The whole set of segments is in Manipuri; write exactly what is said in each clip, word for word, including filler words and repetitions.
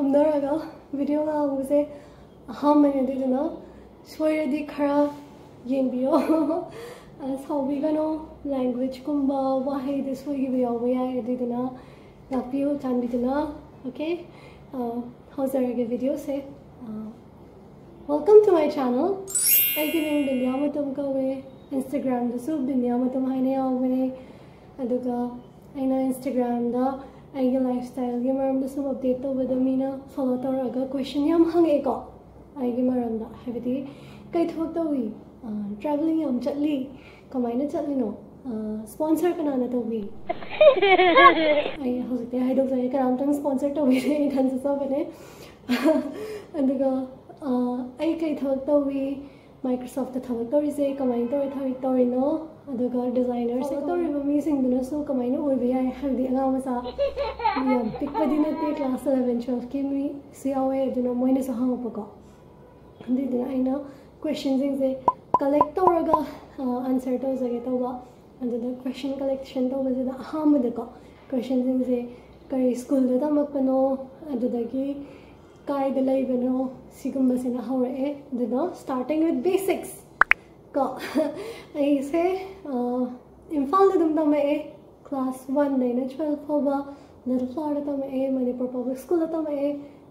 ꯈꯪꯗꯔꯒ ꯚꯤꯗꯤꯑꯣ ꯉꯥꯡꯕꯁꯦ ꯑꯍꯥꯟꯕꯅꯦ, ꯑꯗꯨꯗꯨꯅ ꯁꯣꯏꯔꯗꯤ ꯈꯔ ꯌꯦꯡꯕꯤꯌꯣ꯫ ꯑ, ꯁꯥꯎꯕꯤꯒꯅꯣ, ꯂꯦꯡꯒ꯭ꯋꯦꯖꯀꯨꯝꯕ ꯋꯥꯍꯩꯗ ꯁꯣꯏꯈꯤꯕ ꯌꯥꯎꯕ ꯌꯥꯏ, ꯑꯗꯨꯗꯨꯅ ꯉꯥꯛꯄꯤꯌꯨ ꯆꯥꯟꯕꯤꯗꯨꯅ꯫ ꯑꯣꯀꯦ, ꯑ, ꯍꯧꯖꯔꯒꯦ ꯚꯤꯗꯤꯑꯣꯁꯦ꯫ ꯑ, Welcome to my channel. ꯑꯩꯒꯤ ꯃꯤꯡ ꯕꯤꯟꯗꯤꯌꯥ ꯃꯇꯨꯝ ꯀꯧꯋꯦ꯫ ꯏꯟꯁꯇꯥꯒ꯭ꯔꯥꯝꯗꯁꯨ ꯕꯤꯟꯗꯤꯌꯥ ꯃꯇꯨꯝ ꯍꯥꯏꯅ ꯌꯥꯎꯕꯅꯦ꯫ ꯑꯗꯨꯒ ꯑꯩꯅ ꯏꯟꯁꯇꯥꯒ꯭ꯔꯥꯝꯗ ꯑꯩꯒꯤ ꯂꯥꯏꯐꯁ꯭ꯇꯥꯏꯜꯒꯤ ꯃꯔꯝꯗ ꯁꯨꯝ ꯑꯞꯗꯦꯠ ꯇꯧꯕꯗ ꯃꯤꯅ ꯐꯣꯂꯣ ꯇꯧꯔꯛꯑꯒ ꯀ꯭ꯋꯦꯁꯟ ꯌꯥꯝ ꯍꯪꯉꯛꯑꯦꯀꯣ ꯑꯩꯒꯤ ꯃꯔꯝꯗ, ꯍꯥꯏꯕꯗꯤ ꯀꯩ ꯊꯕꯛ ꯇꯧꯏ, ꯇ꯭ꯔꯥꯚꯦꯂꯤꯡ ꯌꯥꯝ ꯆꯠꯂꯤ, ꯀꯃꯥꯏꯅ ꯆꯠꯂꯤꯅꯣ, ꯁ꯭ꯄꯣꯟꯁꯔ ꯀꯅꯥꯅ ꯇꯧꯕꯤ? ꯑꯩ ꯍꯧꯖꯤꯛꯇꯤ ꯍꯥꯏꯗꯣꯛꯆꯔꯦ, ꯀꯅꯥꯝꯇꯪ ꯁ꯭ꯄꯣꯟꯁꯔ ꯇꯧꯕꯤꯗꯦ, ꯑꯩ ꯏꯊꯟ ꯆꯠꯆꯕꯅꯦ꯫ ꯑꯗꯨꯒ ꯑ, ꯑꯩ ꯀꯩ ꯊꯕꯛ ꯇꯧꯏ? ꯃꯥꯏꯀ꯭ꯔꯣꯁꯣꯐꯇ ꯊꯕꯛ ꯇꯧꯔꯤꯁꯦ ꯀꯃꯥꯏꯅ ꯇꯧꯔ ꯊꯕꯛ ꯇꯧꯔꯤꯅꯣ? ꯑꯗꯨꯒ ꯗꯤꯖꯥꯏꯅꯔꯁꯦ ꯇꯧꯔꯤꯕ ꯃꯤꯁꯤꯡꯗꯨꯅꯁꯨ ꯀꯃꯥꯏꯅ ꯑꯣꯏꯕ ꯌꯥꯏ? ꯍꯥꯏꯕꯗꯤ ꯑꯉꯥꯡ ꯃꯆꯥ ꯌꯥꯝ ꯄꯤꯛꯄꯗꯤ ꯅꯠꯇꯦ, ꯀ꯭ꯂꯥꯁ ꯑꯦꯂꯚꯦꯟ ꯇꯨꯋꯦꯜꯐꯀꯤ ꯃꯤꯁꯨ ꯌꯥꯎꯋꯦ, ꯑꯗꯨꯅ ꯃꯣꯏꯅꯁꯨ ꯍꯪꯉꯛꯄꯀꯣ꯫ ꯑꯗꯨꯏꯗꯨꯅ ꯑꯩꯅ ꯀ꯭ꯋꯦꯁꯟꯁꯤꯡꯁꯦ ꯀꯂꯦꯛ ꯇꯧꯔꯒ ꯑꯟꯁꯔ ꯇꯧꯖꯒꯦ ꯇꯧꯕ꯫ ꯑꯗꯨꯗ ꯀ꯭ꯋꯦꯁꯟ ꯀꯂꯦꯛꯁꯟ ꯇꯧꯕꯁꯤꯗ ꯑꯍꯥꯟꯕꯗꯀꯣ ꯀ꯭ꯋꯦꯁꯟꯁꯤꯡꯁꯦ ꯀꯔꯤ ꯁ꯭ꯀꯨꯜꯗ ꯇꯝꯃꯛꯄꯅꯣ, ꯑꯗꯨꯗꯒꯤ ꯀꯥꯏꯗ ꯂꯩꯕꯅꯣ, ꯁꯤꯒꯨꯝꯕꯁꯤꯅ ꯍꯧꯔꯛꯑꯦ꯫ ꯑꯗꯨꯅ starting with basics ꯀꯣ꯫ ꯑꯩꯁꯦ, ꯑ, ꯏꯝꯐꯥꯜꯗ ꯑꯗꯨꯝ ꯇꯝꯃꯛꯑꯦ꯫ ꯀ꯭ꯂꯥꯁ ꯋꯥꯟꯗꯩꯅ ꯇꯨꯋꯦꯜꯐ ꯐꯥꯎꯕ ꯂꯤꯇꯜ ꯐ꯭ꯂꯥꯋꯔꯗ ꯇꯝꯃꯛꯑꯦ, ꯃꯅꯤꯄꯨꯔ ꯄꯕ꯭ꯂꯤꯛ ꯁ꯭ꯀꯨꯜꯗ ꯇꯝꯃꯛꯑꯦ꯫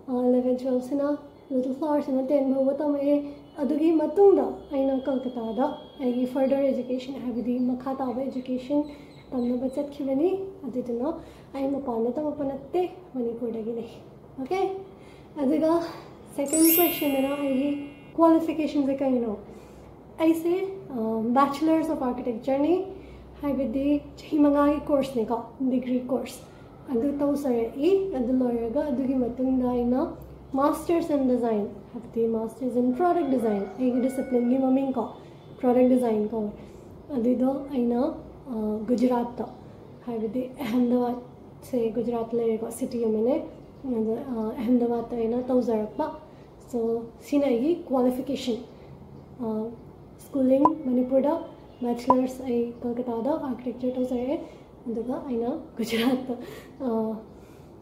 ꯑ, ꯏꯂꯚꯦꯟ ꯇꯨꯋꯦꯜꯐꯁꯤꯅ ꯂꯤꯇꯜ ꯐ꯭ꯂꯥꯋꯔꯁꯤꯅ ꯇꯦꯟ ꯐꯥꯎꯕ ꯇꯝꯃꯛꯑꯦ꯫ ꯑꯗꯨꯒꯤ ꯃꯇꯨꯡꯗ ꯑꯩꯅ ꯀꯜꯀꯇꯥꯗ ꯑꯩꯒꯤ further education, ꯍꯥꯏꯕꯗꯤ ꯃꯈꯥ ꯇꯥꯕ education ꯇꯝꯅꯕ ꯆꯠꯈꯤꯕꯅꯤ꯫ ꯑꯗꯨꯗꯨꯅ ꯑꯩ ꯃꯄꯥꯟꯗ ꯇꯝꯃꯛꯄ ꯅꯠꯇꯦ, ꯃꯅꯤꯄꯨꯔꯗꯒꯤꯅꯤ꯫ ꯑꯣꯀꯦ? ꯑꯗꯨꯒ second questionꯗꯅ ꯑꯩꯒꯤ qualificationꯁꯦ ꯀꯩꯅꯣ? ꯑꯩꯁꯦ, ꯑ, Bachelors of Architectureꯅꯤ, ꯍꯥꯏꯕꯗꯤ ꯆꯍꯤ ꯃꯉꯥꯒꯤ courseꯅꯤꯀꯣ, degree course꯫ ꯑꯗꯨ ꯇꯧꯖꯔꯛꯏ꯫ ꯑꯗꯨ ꯂꯣꯏꯔꯒ ꯑꯗꯨꯒꯤ ꯃꯇꯨꯡꯗ ꯑꯩꯅ Masters in Design, ꯍꯥꯏꯕꯗꯤ Masters in Product Design, ꯑꯩꯒꯤ disciplineꯒꯤ ꯃꯃꯤꯡ ꯀꯣ, Product Design ꯀꯧꯋꯦ꯫ ꯑꯗꯨꯏꯗꯣ ꯑꯩꯅ, ꯑ, ꯒꯨꯖꯔꯥꯠꯇ, ꯍꯥꯏꯕꯗꯤ ꯑꯍꯃꯗꯥꯕꯥꯗꯁꯦ ꯒꯨꯖꯔꯥꯠꯇ ꯂꯩꯔꯦꯀꯣ, city ꯑꯃꯅꯦ꯫ ꯑꯗ, ꯑ, ꯑꯍꯃꯗꯥꯕꯥꯗꯇ ꯑꯩꯅ ꯇꯧꯖꯔꯛꯄ꯫ So, ꯁꯤꯅ ꯑꯩꯒꯤ qualification꯫ ꯑ, schooling ꯃꯅꯤꯄꯨꯔꯗ, bachelors ꯑꯩ ꯀꯜꯀꯇꯥꯗ architecture ꯇꯧꯖꯔꯛꯑꯦ, ꯑꯗꯨꯒ ꯑꯩꯅ ꯒꯨꯖꯔꯥꯠꯇ, ꯑ,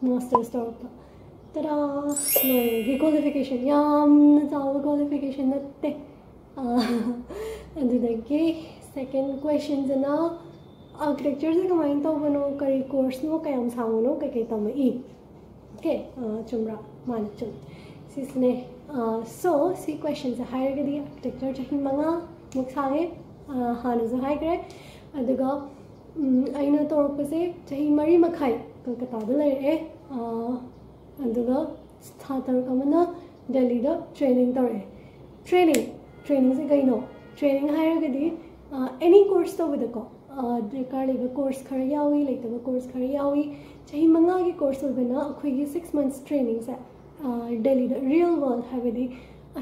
masters ꯇꯧꯔꯛꯄ꯫ ꯇꯔꯥ ꯂꯣꯏꯔꯒꯤ ꯀ꯭ꯋꯥꯂꯤꯐꯤꯀꯦꯁꯟ ꯌꯥꯝꯅ ꯆꯥꯎꯕ ꯀ꯭ꯋꯥꯂꯤꯐꯤꯀꯦꯁꯟ ꯅꯠꯇꯦ꯫ ꯑꯗꯨꯗꯒꯤ ꯁꯦꯀꯦꯟ ꯀ꯭ꯋꯦꯁꯟꯁꯤꯅ, ꯑꯥꯔꯀꯤꯇꯦꯛꯆꯔꯁꯦ ꯀꯃꯥꯏꯅ ꯇꯧꯕꯅꯣ, ꯀꯔꯤ ꯀꯣꯔꯁꯅꯣ, ꯀꯌꯥꯝ ꯁꯥꯡꯕꯅꯣ, ꯀꯩꯀꯩ ꯇꯝꯃꯛꯏ? ꯑꯣꯀꯦ, ꯆꯨꯝꯕ꯭ꯔꯥ? ꯃꯥꯅꯤ, ꯆꯨꯝꯃꯤ꯫ ꯁꯤꯁꯤꯅꯦ꯫ ꯁꯣ ꯁꯤ ꯀ꯭ꯋꯦꯁꯟꯁꯦ ꯍꯥꯏꯔꯒꯗꯤ ꯑꯥꯔꯀꯤꯇꯦꯛꯆꯔ ꯆꯍꯤ ꯃꯉꯥꯃꯨꯛ ꯁꯥꯡꯉꯦ꯫ ꯍꯥꯟꯅꯁꯨ ꯍꯥꯏꯈ꯭ꯔꯦ꯫ ꯑꯗꯨꯒ ꯑꯩꯅ ꯇꯧꯔꯛꯄꯁꯦ ꯆꯍꯤ ꯃꯔꯤ ꯃꯈꯥꯏ ꯀꯜꯀꯇꯥꯗ ꯂꯩꯔꯛꯑꯦ꯫ ꯑꯗꯨꯒ ꯊꯥ ꯇꯔꯨꯛ ꯑꯃꯅ ꯗꯦꯜꯂꯤꯗ ꯇ꯭ꯔꯦꯅꯤꯡ ꯇꯧꯔꯛꯑꯦ꯫ ꯇ꯭ꯔꯦꯅꯤꯡ, ꯇ꯭ꯔꯦꯅꯤꯡꯁꯦ ꯀꯩꯅꯣ? ꯇ꯭ꯔꯦꯅꯤꯡ ꯍꯥꯏꯔꯒꯗꯤ ꯑꯦꯅꯤ ꯀꯣꯔꯁ ꯇꯧꯕꯗꯀꯣ, ꯗꯔꯀꯥꯔ ꯂꯩꯕ ꯀꯣꯔꯁ ꯈꯔ ꯌꯥꯎꯏ, ꯂꯩꯇꯕ ꯀꯣꯔꯁ ꯈꯔ ꯌꯥꯎꯏ꯫ ꯆꯍꯤ ꯃꯉꯥꯒꯤ ꯀꯣꯔꯁ ꯑꯣꯏꯕꯅ ꯑꯩꯈꯣꯏꯒꯤ ꯁꯤꯛꯁ ꯃꯟꯁ ꯇ꯭ꯔꯦꯅꯤꯡꯁꯦ ꯗꯦꯜꯂꯤꯗ ꯔꯤꯌꯦꯜ ꯋꯥꯔꯜ, ꯍꯥꯏꯕꯗꯤ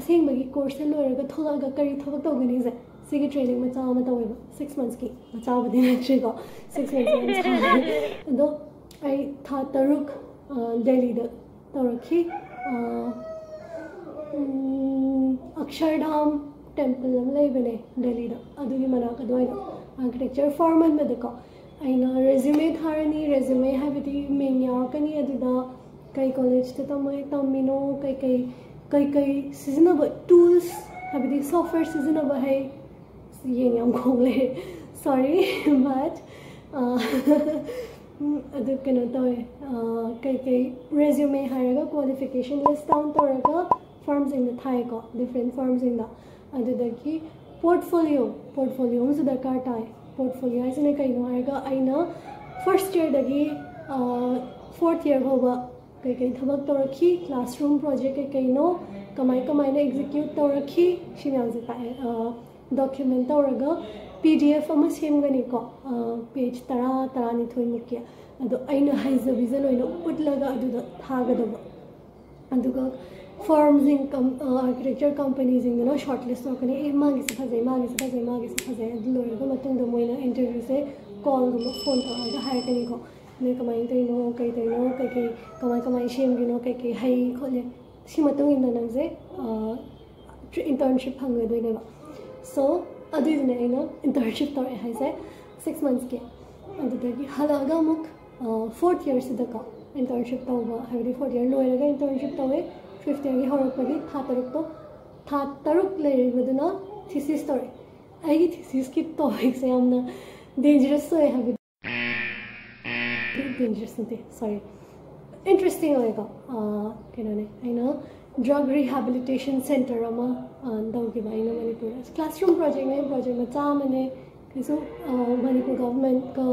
ꯑꯁꯦꯡꯕꯒꯤ ꯀꯣꯔꯁꯁꯦ ꯂꯣꯏꯔꯒ ꯊꯣꯛꯂꯛꯑꯒ ꯀꯔꯤ ꯊꯕꯛ ꯇꯧꯒꯅꯤꯁꯦ, ꯁꯤꯒꯤ ꯇ꯭ꯔꯦꯅꯤꯡ ꯃꯆꯥ ꯑꯃ ꯇꯧꯋꯦꯕ꯫ ꯁꯤꯛꯁ ꯃꯟꯁꯀꯤ, ꯃꯆꯥꯕꯨꯗꯤ ꯅꯠꯇ꯭ꯔꯤꯀꯣ, ꯁꯤꯛꯁ ꯃꯟꯁ ꯌꯥꯝ ꯁꯥꯡꯉꯦ꯫ ꯑꯗꯣ ꯑꯩ ꯊꯥ ꯇꯔꯨꯛ ꯗꯦꯜꯂꯤꯗ ꯇꯧꯔꯛꯈꯤ꯫ ꯑꯛꯁꯔꯙꯥꯝ ꯇꯦꯝꯄꯜ ꯑꯃ ꯂꯩꯕꯅꯦ ꯗꯦꯜꯂꯤꯗ, ꯑꯗꯨꯒꯤ ꯃꯅꯥꯛ ꯑꯗꯨꯋꯥꯏꯗ ꯑꯥꯔꯀꯤꯇꯦꯛꯆꯔ ꯐꯥꯔꯝ ꯑꯃꯗꯀꯣ꯫ ꯑꯩꯅ ꯔꯦꯖꯨꯃꯦ ꯊꯥꯔꯅꯤ꯫ ꯔꯦꯖꯨꯃꯦ ꯍꯥꯏꯕꯗꯤ ꯃꯤꯡ ꯌꯥꯎꯔꯛꯀꯅꯤ ꯑꯗꯨꯗ, ꯀꯩ ꯀꯣꯂꯦꯖꯇ ꯇꯝꯃꯣꯏ ꯇꯝꯃꯤꯅꯣ, ꯀꯩꯀꯩ ꯀꯩꯀꯩ ꯁꯤꯖꯤꯟꯅꯕ ꯇꯨꯜꯁ, ꯍꯥꯏꯕꯗꯤ ꯁꯣꯐꯋꯦꯔ ꯁꯤꯖꯤꯟꯅꯕ ꯍꯩ꯫ ꯌꯦꯟ ꯌꯥꯝ ꯈꯣꯡ ꯂꯩꯔꯦ, ꯁꯣꯔꯤ꯫ ꯕꯠ ꯑꯗꯨ ꯀꯩꯅꯣ ꯇꯧꯋꯦ, ꯀꯩꯀꯩ ꯔꯦꯖꯨꯃꯦ ꯍꯥꯏꯔꯒ ꯀ꯭ꯋꯥꯂꯤꯐꯤꯀꯦꯁꯟ ꯂꯤꯁ ꯗꯥꯎꯟ ꯇꯧꯔꯒ ꯐꯥꯔꯝꯁꯤꯡꯗ ꯊꯥꯏꯀꯣ, ꯗꯤꯐ꯭ꯔꯦꯟ ꯐꯥꯔꯝꯁꯤꯡꯗ꯫ ꯑꯗꯨꯗꯒꯤ ꯄꯣꯔꯠꯐꯣꯂꯤꯑꯣ, ꯄꯣꯔꯠꯐꯣꯂꯤꯑꯣ ꯑꯃꯁꯨ ꯗꯔꯀꯥꯔ ꯇꯥꯏ꯫ ꯄꯣꯔꯠꯐꯣꯂꯤꯑꯣ ꯍꯥꯏꯁꯤꯅ ꯀꯩꯅꯣ ꯍꯥꯏꯔꯒ, ꯑꯩꯅ ꯐꯥꯔꯁ ꯌꯔꯗꯒꯤ ꯐꯣꯔꯠ ꯌꯔ ꯐꯥꯎꯕ ꯀꯩꯀꯩ ꯊꯕꯛ ꯇꯧꯔꯛꯈꯤ, ꯀ꯭ꯂꯥꯁꯔꯨꯝ ꯄ꯭ꯔꯣꯖꯦꯛ ꯀꯩꯀꯩꯅꯣ, ꯀꯃꯥꯏ ꯀꯃꯥꯏꯅ ꯑꯦꯛꯖꯤꯀ꯭ꯌꯨꯠ ꯇꯧꯔꯛꯈꯤ, ꯁꯤ ꯃꯌꯥꯝꯁꯦ ꯇꯥꯛꯑꯦ꯫ ꯗꯣꯀ꯭ꯌꯨꯃꯦꯟ ꯇꯧꯔꯒ ꯄꯤ ꯗꯤ ꯑꯦꯐ ꯑꯃ ꯁꯦꯝꯒꯅꯤꯀꯣ, ꯄꯦꯖ ꯇꯔꯥ, ꯇꯔꯥꯅꯤꯊꯣꯏꯃꯨꯛꯀꯤ꯫ ꯑꯗꯣ ꯑꯩꯅ ꯍꯩꯖꯕꯤꯁꯦ ꯂꯣꯏꯅ ꯎꯠꯂꯒ ꯑꯗꯨꯗ ꯊꯥꯒꯗꯕ꯫ ꯑꯗꯨꯒ ꯐꯥꯔꯝꯁꯤꯡ, ꯑꯥꯔꯀꯤꯇꯦꯛꯆꯔ ꯀꯝꯄꯅꯤꯁꯤꯡꯗꯨꯅ ꯁꯣꯔꯠ ꯂꯤꯁ ꯇꯧꯔꯛꯀꯅꯤ, "ꯑꯦ, ꯃꯥꯒꯤꯁꯦ ꯐꯖꯩ, ꯃꯥꯒꯤꯁꯦ ꯐꯖꯩ, ꯃꯥꯒꯤꯁꯦ ꯐꯖꯩ"꯫ ꯑꯗꯨ ꯂꯣꯏꯔꯒ ꯃꯇꯨꯡꯗ ꯃꯣꯏꯅ ꯏꯟꯇꯔꯚ꯭ꯌꯨꯁꯦ ꯀꯣꯜꯒꯨꯝꯕ, ꯐꯣꯟ ꯇꯧꯔꯛꯑꯒ ꯍꯥꯏꯔꯛꯀꯅꯤꯀꯣ, "ꯅꯣꯏ ꯀꯃꯥꯏꯅ ꯇꯧꯔꯤꯅꯣ, ꯀꯩ ꯇꯧꯔꯤꯅꯣ, ꯀꯩꯀꯩ, ꯀꯃꯥꯏ ꯀꯃꯥꯏꯅ ꯁꯦꯝꯒꯤꯅꯣ, ꯀꯩꯀꯩ ꯍꯩ ꯈꯣꯠꯂꯤ"꯫ ꯁꯤ ꯃꯇꯨꯡ ꯏꯟꯅ ꯅꯪꯁꯦ ꯏꯟꯇꯔꯟꯁꯤꯞ ꯐꯪꯒꯗꯣꯏꯅꯦꯕ꯫ ꯁꯣ ꯑꯗꯨꯏꯗꯨꯅꯦ ꯑꯩꯅ ꯏꯟꯇꯔꯟꯁꯤꯞ ꯇꯧꯔꯛꯑꯦ ꯍꯥꯏꯁꯦ, ꯁꯤꯛꯁ ꯃꯟꯁꯀꯤ꯫ ꯑꯗꯨꯗꯒꯤ ꯍꯜꯂꯛꯑꯒ ꯑꯃꯨꯛ ꯐꯣꯔꯠ ꯌꯔꯁꯤꯗꯀꯣ, internship ꯇꯧꯕ, ꯍꯥꯏꯕꯗꯤ fourth year ꯂꯣꯏꯔꯒ internship ꯇꯧꯋꯦ꯫ Fifth yearꯒꯤ ꯍꯧꯔꯛꯄꯒꯤ ꯊꯥ ꯇꯔꯨꯛꯇꯣ, ꯊꯥ ꯇꯔꯨꯛ ꯂꯩꯔꯤꯕꯗꯨꯅ thesis ꯇꯧꯔꯦ꯫ ꯑꯩꯒꯤ thesisꯀꯤ topicꯁꯦ ꯌꯥꯝꯅ dangerous ꯑꯣꯏ, ꯍꯥꯏꯕꯗꯤ dangerous ꯅꯠꯇꯦ, sorry, interesting ꯑꯣꯏꯀꯣ꯫ ꯑꯥ, ꯀꯩꯅꯣꯅꯦ, ꯑꯩꯅ drug rehabilitation center ꯑꯃ, ꯑꯥ, ꯇꯧꯈꯤꯕ ꯑꯩꯅ ꯃꯅꯤꯄꯨꯔꯗ꯫ Classroom projectꯅꯦ, project ꯃꯆꯥ ꯑꯃꯅꯦ꯫ ꯀꯩꯁꯨ, ꯑꯥ, ꯃꯅꯤꯄꯨꯔ governmentꯀ,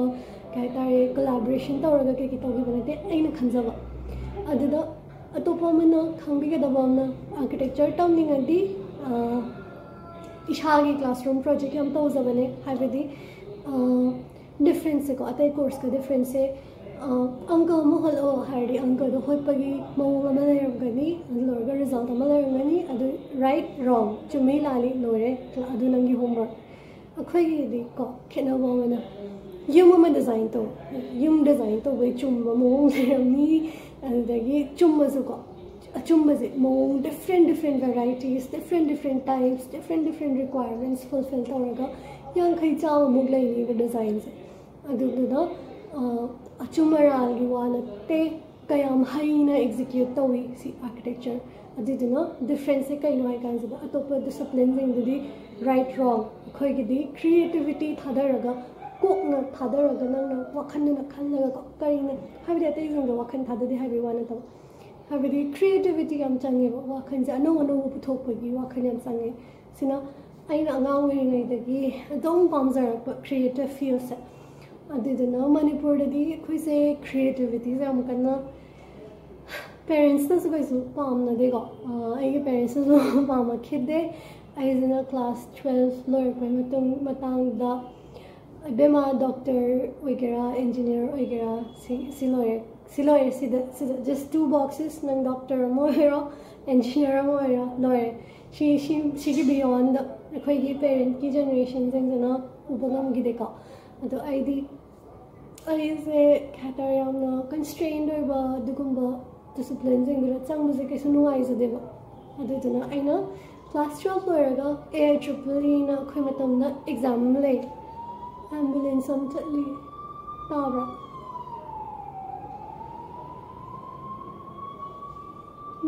ꯀꯩ ꯍꯥꯏꯇꯥꯔꯦ, collaboration ꯇꯧꯔꯒ ꯀꯩꯀꯩ ꯇꯧꯈꯤꯕ ꯅꯠꯇꯦ, ꯑꯩꯅ ꯈꯟꯖꯕ꯫ ꯑꯗꯨꯗ ꯑꯇꯣꯞꯄ ꯑꯃꯅ ꯈꯪꯕꯤꯒꯗꯕ ꯑꯃꯅ, architecture ꯇꯝꯅꯤꯡꯉꯗꯤ, ꯑꯥ, ꯏꯁꯥꯒꯤ classroom project ꯌꯥꯝ ꯇꯧꯖꯕꯅꯦ꯫ ꯍꯥꯏꯕꯗꯤ, ꯑꯥ, differenceꯁꯦꯀꯣ, ꯑꯇꯩ courseꯀ differenceꯁꯦ, ꯑꯥ, ꯑꯪꯀ ꯑꯃ ꯍꯣꯠꯂꯛꯑꯣ ꯍꯥꯏꯔꯗꯤ ꯑꯪꯀꯗꯣ ꯍꯣꯠꯄꯒꯤ ꯃꯑꯣꯡ ꯑꯃ ꯂꯩꯔꯝꯒꯅꯤ, ꯑꯗꯨ ꯂꯣꯏꯔꯒ result ꯑꯃ ꯂꯩꯔꯝꯒꯅꯤ, ꯑꯗꯨ right wrong, ꯆꯨꯝꯃꯤ ꯂꯥꯜꯂꯤ, ꯂꯣꯏꯔꯦ, ꯑꯗꯨ ꯅꯪꯒꯤ homework꯫ ꯑꯩꯈꯣꯏꯒꯤꯗꯤ ꯀꯣ, ꯈꯦꯠꯅꯕ ꯑꯃꯅ ꯌꯨꯝ ꯑꯃ design ꯇꯧ, ꯌꯨꯝ design ꯇꯧꯕꯩ ꯆꯨꯝꯕ ꯃꯑꯣꯡ ꯂꯩꯔꯝꯅꯤ, ꯑꯗꯨꯗꯒꯤ ꯆꯨꯝꯃꯁꯨ ꯀꯣ, ꯑꯆꯨꯝꯕꯁꯦ ꯃꯑꯣꯡ different different varieties, different different types, different different requirements fulfill ꯇꯧꯔꯒ ꯌꯥꯡꯈꯩ ꯆꯥꯝꯃꯃꯨꯛ ꯂꯩꯅꯤꯕ designꯁꯦ꯫ ꯑꯗꯨꯗꯨꯅ, ꯑ, ꯑꯆꯨꯝ ꯑꯔꯥꯟꯒꯤ ꯋꯥ ꯅꯠꯇꯦ, ꯀꯌꯥꯝ ꯍꯩꯅ execute ꯇꯧꯏ ꯁꯤ architecture꯫ ꯑꯗꯨꯗꯨꯅ differenceꯁꯦ ꯀꯩꯅꯣ ꯍꯥꯏ ꯀꯥꯟꯁꯤꯗ, ꯑꯇꯣꯞꯄ disciplineꯁꯤꯡꯗꯨꯗꯤ right wrong, ꯑꯩꯈꯣꯏꯒꯤꯗꯤ creativity ꯊꯥꯗꯔꯒ, ꯀꯣꯛꯅ ꯊꯥꯗꯔꯒ, ꯅꯪꯅ ꯋꯥꯈꯜꯗꯨꯅ ꯈꯜꯂꯒ ꯀꯣ, ꯀꯔꯤꯅ, ꯍꯥꯏꯕꯗꯤ ꯑꯇꯩꯁꯤꯡꯗꯣ ꯋꯥꯈꯜ ꯊꯥꯗꯗꯦ ꯍꯥꯏꯕꯒꯤ ꯋꯥ ꯅꯠꯇꯕ, ꯍꯥꯏꯕꯗꯤ creativity ꯌꯥꯝ ꯆꯪꯉꯦꯕ, ꯋꯥꯈꯜꯁꯦ ꯑꯅꯧ ꯑꯅꯧꯕ ꯄꯨꯊꯣꯛꯄꯒꯤ ꯋꯥꯈꯜ ꯌꯥꯝ ꯆꯪꯉꯦ꯫ ꯁꯤꯅ ꯑꯩꯅ ꯑꯉꯥꯡ ꯑꯣꯏꯔꯤꯉꯩꯗꯒꯤ ꯑꯗꯨꯝ ꯄꯥꯝꯖꯔꯛꯄ creative fieldꯁꯦ꯫ ꯑꯗꯨꯗꯨꯅ ꯃꯅꯤꯄꯨꯔꯗꯗꯤ ꯑꯩꯈꯣꯏꯁꯦ creativityꯁꯦ ꯌꯥꯝ ꯀꯟꯅ, parentsꯅꯁꯨ ꯀꯩꯁꯨ ꯄꯥꯝꯅꯗꯦꯀꯣ꯫ ꯑꯥ, ꯑꯩꯒꯤ parentsꯅꯁꯨ ꯄꯥꯝꯃꯛꯈꯤꯗꯦ꯫ ꯑꯩꯁꯤꯅ class twelve ꯂꯣꯏꯔꯛꯄꯩ ꯃꯇꯨꯡ, ꯃꯇꯥꯡꯗ, "ꯏꯕꯦꯝꯃ, doctor ꯑꯣꯏꯒꯦꯔꯥ, engineer ꯑꯣꯏꯒꯦꯔꯥ, ꯁꯤ, ꯁꯤ ꯂꯣꯏꯔꯦ, ꯁꯤ ꯂꯣꯏꯔꯦ, ꯁꯤꯗ, ꯁꯤꯗ just two boxes, ꯅꯪ doctor ꯑꯃ ꯑꯣꯏꯔꯣ, engineer ꯑꯃ ꯑꯣꯏꯔꯣ, ꯂꯣꯏꯔꯦ꯫ ꯁꯤ, ꯁꯤ, ꯁꯤꯒꯤ beyondꯗ ꯑꯩꯈꯣꯏꯒꯤ parentꯀꯤ generationꯁꯤꯡꯁꯤꯅ ꯎꯕ ꯉꯝꯈꯤꯗꯦꯀꯣ꯫ ꯑꯗꯣ ꯑꯩꯗꯤ, ꯑꯩꯁꯦ ꯀꯩ ꯍꯥꯏꯇꯥꯔꯦ, ꯌꯥꯝꯅ constrained ꯑꯣꯏꯕ ꯑꯗꯨꯒꯨꯝꯕ disciplineꯁꯤꯡꯗꯨꯗ ꯆꯪꯕꯁꯦ ꯀꯩꯁꯨ ꯅꯨꯡꯉꯥꯏꯖꯗꯦꯕ꯫ ꯑꯗꯨꯗꯨꯅ ꯑꯩꯅ class twelve ꯂꯣꯏꯔꯒ A I triple Eꯅ ꯑꯩꯈꯣꯏ ꯃꯇꯝꯗ exam ꯑꯃ ꯂꯩ꯫ Ambulance ꯑꯃ ꯆꯠꯂꯤ꯫ ꯇꯥꯕ꯭ꯔꯥ?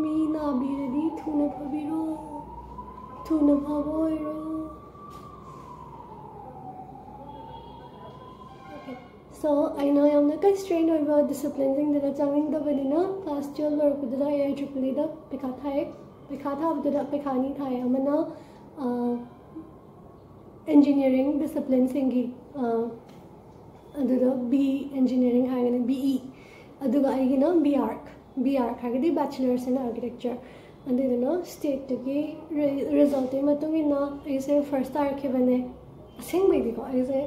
ꯃꯤ ꯅꯥꯕꯤꯔꯗꯤ ꯊꯨꯅ ꯐꯕꯤꯔꯣ, ꯊꯨꯅ ꯐꯕ ꯑꯣꯏꯔꯣ꯫ So, ꯑꯩꯅ ꯌꯥꯝꯅ ꯀꯟꯁꯇ꯭ꯔꯦꯟ ꯑꯣꯏꯕ ꯗꯤꯁꯤꯄ꯭ꯂꯤꯟꯁꯤꯡꯗꯨꯗ ꯆꯪꯅꯤꯡꯗꯕꯅꯤꯅ ꯀ꯭ꯂꯥꯁ ꯇꯨꯌꯦꯜꯞ ꯂꯣꯏꯔꯛꯄꯗꯨꯗ ꯑꯩ ꯑꯥꯏ ꯇ꯭ꯔꯤꯄꯜ ꯏꯗ ꯄꯩꯈꯥ ꯊꯥꯏ꯫ ꯄꯩꯈꯥ ꯊꯥꯕꯗꯨꯗ ꯄꯩꯈꯥ ꯑꯅꯤ ꯊꯥꯏ꯫ ꯑꯃꯅ ꯏꯟꯖꯤꯅꯤꯌꯥꯔꯤꯡ ꯗꯤꯁꯤꯄ꯭ꯂꯤꯟꯁꯤꯡꯒꯤ, ꯑꯗꯨꯗ ꯕꯤ ꯏ ꯏꯟꯖꯤꯅꯤꯌꯥꯔꯤꯡ ꯍꯥꯏꯔꯒꯅ ꯕꯤ ꯏ, ꯑꯗꯨꯒ ꯑꯩꯒꯤꯅ ꯕꯤ ꯑꯥꯔ ꯕꯤ ꯑꯥꯔ ꯍꯥꯏꯔꯒꯗꯤ ꯕꯦꯆꯤꯂꯔꯁ ꯏꯟ ꯑꯥꯔꯀꯤꯇꯦꯛꯆꯔ꯫ ꯑꯗꯨꯗꯨꯅ ꯁ꯭ꯇꯦꯠꯇꯨꯒꯤ ꯔꯤꯖꯜꯠꯇꯨꯒꯤ ꯃꯇꯨꯡ ꯏꯟꯅ ꯑꯩꯁꯦ ꯐꯥꯔꯁ ꯇꯥꯔꯛꯈꯤꯕꯅꯦ꯫ ꯑꯁꯦꯡꯕꯩꯗꯤꯀꯣ, ꯑꯩꯁꯦ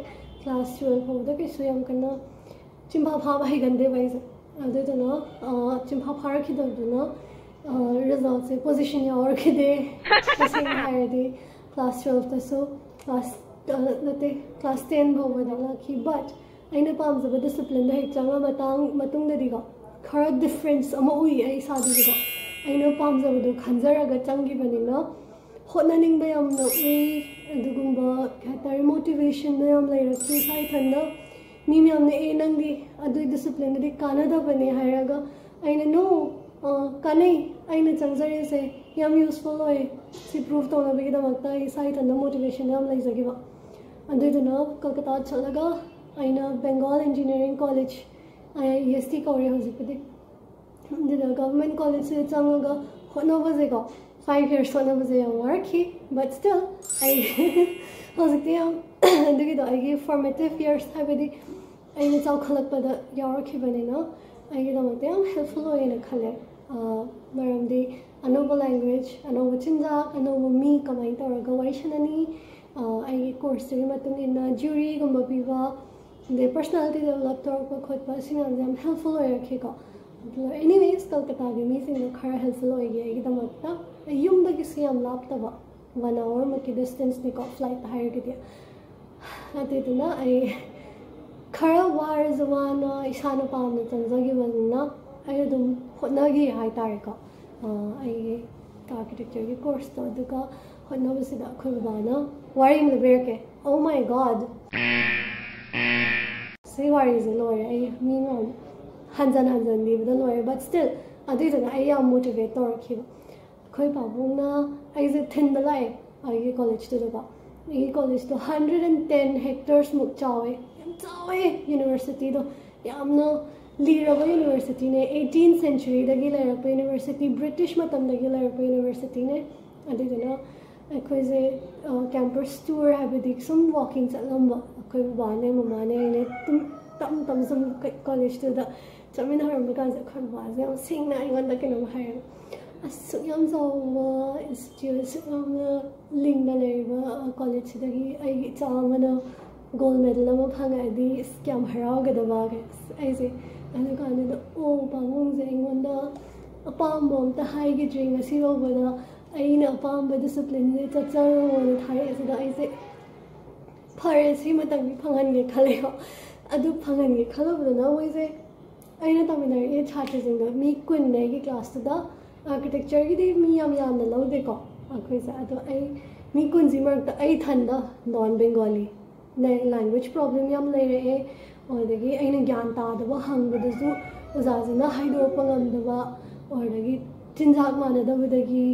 ꯀ꯭ꯂꯥꯁ ꯇꯨꯌꯦꯜꯞ ꯐꯥꯎꯕꯗ ꯀꯩꯁꯨ ꯌꯥꯝ ꯀꯟꯅ ꯆꯤꯟꯐꯥ ꯐꯥꯕ ꯍꯩꯒꯟꯗꯦꯕ ꯑꯩꯁꯦ꯫ ꯑꯗꯨꯗꯨꯅ ꯆꯤꯟꯐꯥ ꯐꯥꯔꯛꯈꯤꯗꯕꯗꯨꯅ ꯔꯤꯖꯜꯠꯁꯦ ꯄꯣꯖꯤꯁꯟ ꯌꯥꯎꯔꯛꯈꯤꯗꯦ꯫ ꯇꯁꯦꯡꯅ ꯍꯥꯏꯔꯗꯤ ꯀ꯭ꯂꯥꯁ ꯇꯨꯌꯦꯜꯞꯇꯁꯨ, ꯀ꯭ꯂꯥꯁ ꯅꯠꯇꯦ, ꯀ꯭ꯂꯥꯁ ꯇꯦꯟ ꯐꯥꯎꯕꯗ ꯂꯥꯛꯈꯤ꯫ ꯕꯠ ꯑꯩꯅ ꯄꯥꯝꯖꯕ ꯗꯤꯁꯤꯄ꯭ꯂꯤꯟꯗ ꯍꯦꯛ ꯆꯪꯉ ꯃꯇꯥꯡ ꯃꯇꯨꯡꯗꯗꯤꯀꯣ, ꯈꯔ ꯗꯤꯐ꯭ꯔꯦꯟꯁ ꯑꯃ ꯎꯏ ꯑꯩ ꯏꯁꯥꯗꯁꯨꯀꯣ꯫ ꯑꯩꯅ ꯄꯥꯝꯖꯕꯗꯣ ꯈꯟꯖꯔꯒ ꯆꯪꯈꯤꯕꯅꯤꯅ ꯍꯣꯠꯅꯅꯤꯡꯕ ꯌꯥꯝꯅ ꯎꯏ꯫ ꯑꯗꯨꯒꯨꯝꯕ ꯀꯩ ꯍꯥꯏꯇꯥꯔꯦ, ꯃꯣꯇꯤꯚꯦꯁꯟꯗꯣ ꯌꯥꯝ ꯂꯩꯔꯛꯈꯤ ꯏꯁꯥ ꯏꯊꯟꯗ꯫ ꯃꯤ ꯃꯌꯥꯝꯅ, "ꯑꯦ, ꯅꯪꯗꯤ ꯑꯗꯨꯏ ꯗꯤꯁꯤꯄ꯭ꯂꯤꯟꯗꯨꯗꯤ ꯀꯥꯟꯅꯗꯕꯅꯦ" ꯍꯥꯏꯔꯒ, ꯑꯩꯅ, "ꯅꯣ, ꯀꯥꯟꯅꯩ, ꯑꯩꯅ ꯆꯪꯖꯔꯤꯁꯦ ꯌꯥꯝ ꯌꯨꯁꯐꯨꯜ ꯑꯣꯏ"꯫ ꯁꯤ ꯄ꯭ꯔꯨꯐ ꯇꯧꯅꯕꯒꯤꯗꯃꯛꯇ ꯑꯩ ꯏꯁꯥ ꯏꯊꯟꯗ ꯃꯣꯇꯤꯚꯦꯁꯟ ꯌꯥꯝ ꯂꯩꯖꯈꯤꯕ꯫ ꯑꯗꯨꯏꯗꯨꯅ ꯀꯜꯀꯇꯥ ꯆꯠꯂꯒ ꯑꯩꯅ ꯕꯦꯡꯒꯣꯜ ꯏꯟꯖꯤꯅꯤꯌꯥꯔꯤꯡ ꯀꯣꯂꯦꯖ, ꯑꯥꯏ ꯑꯦꯁ ꯇꯤ ꯀꯧꯔꯦ ꯍꯧꯖꯤꯛꯄꯨꯗꯤ, ꯑꯗꯨꯗ ꯒꯚꯔꯟꯃꯦꯟ ꯀꯣꯂꯦꯖꯁꯤꯗ ꯆꯪꯉꯒ ꯍꯣꯠꯅꯕꯁꯦꯀꯣ, ꯐꯥꯏꯚ ꯌꯔꯁ ꯍꯣꯠꯅꯕꯁꯦ ꯌꯥꯝ ꯋꯥꯔꯛꯈꯤ꯫ ꯕꯠ ꯁ꯭ꯇꯤꯜ ꯑꯩ ꯍꯧꯖꯤꯛꯇꯤ ꯌꯥꯝ ꯑꯗꯨꯒꯤꯗꯣ ꯑꯩꯒꯤ ꯐꯣꯔꯃꯦꯇꯤꯞ ꯌꯔꯁ, ꯍꯥꯏꯕꯗꯤ ꯑꯩꯅ ꯆꯥꯎꯈꯠꯂꯛꯄꯗ ꯌꯥꯎꯔꯛꯈꯤꯕꯅꯤꯅ ꯑꯩꯒꯤꯗꯃꯛꯇ ꯌꯥꯝ ꯍꯦꯜꯞꯐꯨꯜ ꯑꯣꯏꯌꯦꯅ ꯈꯜꯂꯦ꯫ ꯃꯔꯝꯗꯤ ꯑꯅꯧꯕ ꯂꯦꯡꯒ꯭ꯋꯦꯖ, ꯑꯅꯧꯕ ꯆꯤꯟꯖꯥꯛ, ꯑꯅꯧꯕ ꯃꯤ ꯀꯃꯥꯏꯅ ꯇꯧꯔꯒ ꯋꯥꯔꯤ ꯁꯥꯟꯅꯅꯤ, ꯑꯩꯒꯤ ꯀꯣꯔꯁꯇꯨꯒꯤ ꯃꯇꯨꯡ ꯏꯟꯅ ꯖ꯭ꯌꯨꯔꯤꯒꯨꯝꯕ ꯄꯤꯕ, ꯑꯗꯩ ꯄꯔꯁꯅꯦꯂꯤꯇꯤ ꯗꯦꯕꯂꯞ ꯇꯧꯔꯛꯄ ꯈꯣꯠꯄ, ꯁꯤ ꯃꯌꯥꯝꯁꯦ ꯌꯥꯝ ꯍꯦꯜꯞꯐꯨꯜ ꯑꯣꯏꯔꯛꯈꯤꯀꯣ꯫ ꯑꯗꯨꯒ ꯑꯦꯅꯤꯋꯦꯁ, ꯀꯜꯀꯇꯥꯒꯤ ꯃꯤꯁꯤꯡꯗꯣ ꯈꯔ ꯍꯦꯜꯞꯐꯨꯜ ꯑꯣꯏꯒꯦ ꯑꯩꯒꯤꯗꯃꯛꯇ꯫ ꯑꯩ ꯌꯨꯝꯗꯒꯤꯁꯨ ꯌꯥꯝ ꯂꯥꯞꯇꯕ, ꯋꯥꯟ ꯑꯋꯥꯔꯃꯨꯛꯀꯤ ꯗꯤꯁꯇꯦꯟꯁꯅꯤꯀꯣ ꯐ꯭ꯂꯥꯏꯠꯇ ꯍꯥꯏꯔꯒꯗꯤ꯫ ꯑꯗꯨꯗꯨꯅ ꯑꯩ ꯈꯔ ꯋꯥꯔꯁꯨ ꯋꯥꯅ ꯏꯁꯥꯅ ꯄꯥꯝꯅ ꯆꯪꯖꯈꯤꯕꯅꯤꯅ ꯑꯩ ꯑꯗꯨꯝ ꯍꯣꯠꯅꯈꯤ ꯍꯥꯏꯇꯥꯔꯦꯀꯣ꯫ ꯑꯩꯒꯤ ꯑꯥꯔꯀꯤꯇꯦꯛꯆꯔꯒꯤ ꯀꯣꯔꯁꯇꯣ꯫ ꯑꯗꯨꯒ ꯍꯣꯠꯅꯕꯁꯤꯗ ꯑꯩꯈꯣꯏ ꯕꯕꯥꯅ ꯋꯥꯔꯤ ꯑꯃ ꯂꯤꯕꯤꯔꯛꯀꯦ꯫ Oh my God! ꯁꯤ ꯋꯥꯔꯤꯁꯦ ꯂꯣꯏꯔꯦ, ꯑꯩ ꯃꯤ ꯃꯌꯥꯝ ꯍꯟꯖꯟ ꯍꯟꯖꯟ ꯂꯤꯕꯗ ꯂꯣꯏꯔꯦ꯫ ꯕꯠ ꯁ꯭ꯇꯤꯜ, ꯑꯗꯨꯏꯗꯨꯅ ꯑꯩ ꯌꯥꯝ ꯃꯣꯇꯤꯚꯦꯠ ꯇꯧꯔꯛꯈꯤꯕ꯫ ꯑꯩꯈꯣꯏ ꯄꯥꯕꯨꯡꯅ ꯑꯩꯁꯦ ꯊꯤꯟꯕ ꯂꯥꯛꯑꯦ ꯑꯩꯒꯤ ꯀꯣꯂꯦꯖꯇꯨꯗꯀꯣ꯫ ꯑꯩꯒꯤ ꯀꯣꯂꯦꯖꯇꯣ ꯍꯟꯗ꯭ꯔꯦꯠ ꯑꯦꯟ ꯇꯦꯟ ꯍꯦꯛꯇꯔꯁꯃꯨꯛ ꯆꯥꯎꯋꯦ꯫ ꯌꯥꯝ ꯆꯥꯎꯋꯦ ꯌꯨꯅꯤꯚꯔꯁꯤꯇꯤꯗꯣ꯫ ꯌꯥꯝꯅ ꯂꯤꯔꯕ ꯌꯨꯅꯤꯚꯔꯁꯤꯇꯤꯅꯦ꯫ ꯑꯩꯠꯇꯤꯟ ꯁꯦꯟꯆꯨꯔꯤꯗꯒꯤ ꯂꯩꯔꯛꯄ ꯌꯨꯅꯤꯚꯔꯁꯤꯇꯤ, ꯕ꯭ꯔꯤꯇꯤꯁ ꯃꯇꯝꯗꯒꯤ ꯂꯩꯔꯛꯄ ꯌꯨꯅꯤꯚꯔꯁꯤꯇꯤꯅꯦ꯫ ꯑꯗꯨꯗꯨꯅ ꯑꯩꯈꯣꯏꯁꯦ ꯀꯦꯝꯄꯁ ꯇꯨꯔ, ꯍꯥꯏꯕꯗꯤ ꯁꯨꯝ ꯋꯥꯀꯤꯡ ꯆꯠꯂꯝꯕ, ꯑꯩꯈꯣꯏ ꯕꯕꯥꯅꯦ ꯃꯃꯥꯅꯦ ꯑꯩꯅꯦ ꯑꯗꯨꯝ ꯇꯞ ꯇꯞ ꯁꯨꯝ ꯀꯣꯂꯦꯖꯇꯨꯗ ꯆꯠꯃꯤꯟꯅꯔꯝꯕ ꯀꯥꯟꯁꯤꯗ ꯑꯩꯈꯣꯏ ꯕꯕꯥꯁꯦ ꯌꯥꯝ ꯁꯦꯡꯅ ꯑꯩꯉꯣꯟꯗ ꯀꯩꯅꯣꯝ ꯍꯥꯏꯔꯦꯕ꯫ "ꯑꯁ, ꯁꯨꯛ ꯌꯥꯝ ꯆꯥꯎꯕ ꯏꯟꯁꯇꯤꯇ꯭ꯌꯨꯠ, ꯁꯨꯛ ꯌꯥꯝꯅ ꯂꯤꯡꯅ ꯂꯩꯔꯤꯕ ꯀꯣꯂꯦꯖꯁꯤꯗꯒꯤ ꯑꯩꯒꯤ ꯏꯆꯥ ꯑꯃꯅ ꯒꯣꯜ ꯃꯦꯗꯜ ꯑꯃ ꯐꯪꯉꯛꯑꯗꯤ ꯑꯁ ꯀꯌꯥꯝ ꯍꯔꯥꯎꯒꯗꯕ"꯫ ꯑꯁ, ꯑꯩꯁꯦ ꯑꯗꯨꯀꯥꯟꯗꯨꯗ, ꯑꯣ, ꯄꯥꯕꯨꯡꯁꯦ ꯑꯩꯉꯣꯟꯗ ꯑꯄꯥꯝꯕ ꯑꯝꯇ ꯍꯥꯏꯈꯤꯗ꯭ꯔꯤ ꯉꯁꯤ ꯐꯥꯎꯕꯗ꯫ ꯑꯩꯅ ꯑꯄꯥꯝꯕ ꯗꯤꯁꯤꯄ꯭ꯂꯤꯟꯁꯦ ꯆꯠꯆꯔꯣꯅ ꯊꯥꯔꯛꯑꯦ꯫ ꯑꯁꯤꯗ ꯑꯩꯁꯦ ꯐꯔꯦ, ꯁꯤꯃꯇꯪꯗꯤ ꯐꯪꯍꯟꯒꯦ ꯈꯜꯂꯦꯀꯣ꯫ ꯑꯗꯨ ꯐꯪꯍꯟꯒꯦ ꯈꯜꯂꯨꯕꯗꯨꯅ ꯃꯣꯏꯁꯦ, ꯑꯩꯅ ꯇꯝꯃꯤꯟꯅꯔꯛꯏ ꯁꯥꯇ꯭ꯔꯁꯤꯡꯗꯣ ꯃꯤ ꯀꯨꯟꯅꯦ ꯑꯩꯒꯤ ꯀ꯭ꯂꯥꯁꯇꯨꯗ꯫ ꯑꯥꯔꯀꯤꯇꯦꯛꯆꯔꯒꯤꯗꯤ ꯃꯤ ꯌꯥꯝ ꯌꯥꯝꯅ ꯂꯧꯗꯦꯀꯣ ꯑꯩꯈꯣꯏꯁꯦ꯫ ꯑꯗꯣ ꯑꯩ ꯃꯤ ꯀꯨꯟꯁꯤ ꯃꯔꯛꯇ ꯑꯩ ꯏꯊꯟꯗ ꯅꯣꯟ ꯕꯦꯡꯒꯣꯂꯤ꯫ ꯂꯦꯡꯒ꯭ꯋꯦꯖ ꯄ꯭ꯔꯣꯕ꯭ꯂꯦꯝ ꯌꯥꯝ ꯂꯩꯔꯛꯑꯦ꯫ ꯑꯗꯨꯗꯒꯤ ꯑꯩꯅ ꯒ꯭ꯌꯥꯟ ꯇꯥꯗꯕ ꯍꯪꯕꯗꯁꯨ ꯑꯣꯖꯥꯁꯤꯅ ꯍꯥꯏꯗꯣꯔꯛꯄ ꯉꯝꯗꯕ, ꯑꯗꯨꯗꯒꯤ ꯆꯤꯟꯖꯥꯛ ꯃꯥꯟꯅꯗꯕꯗꯒꯤ,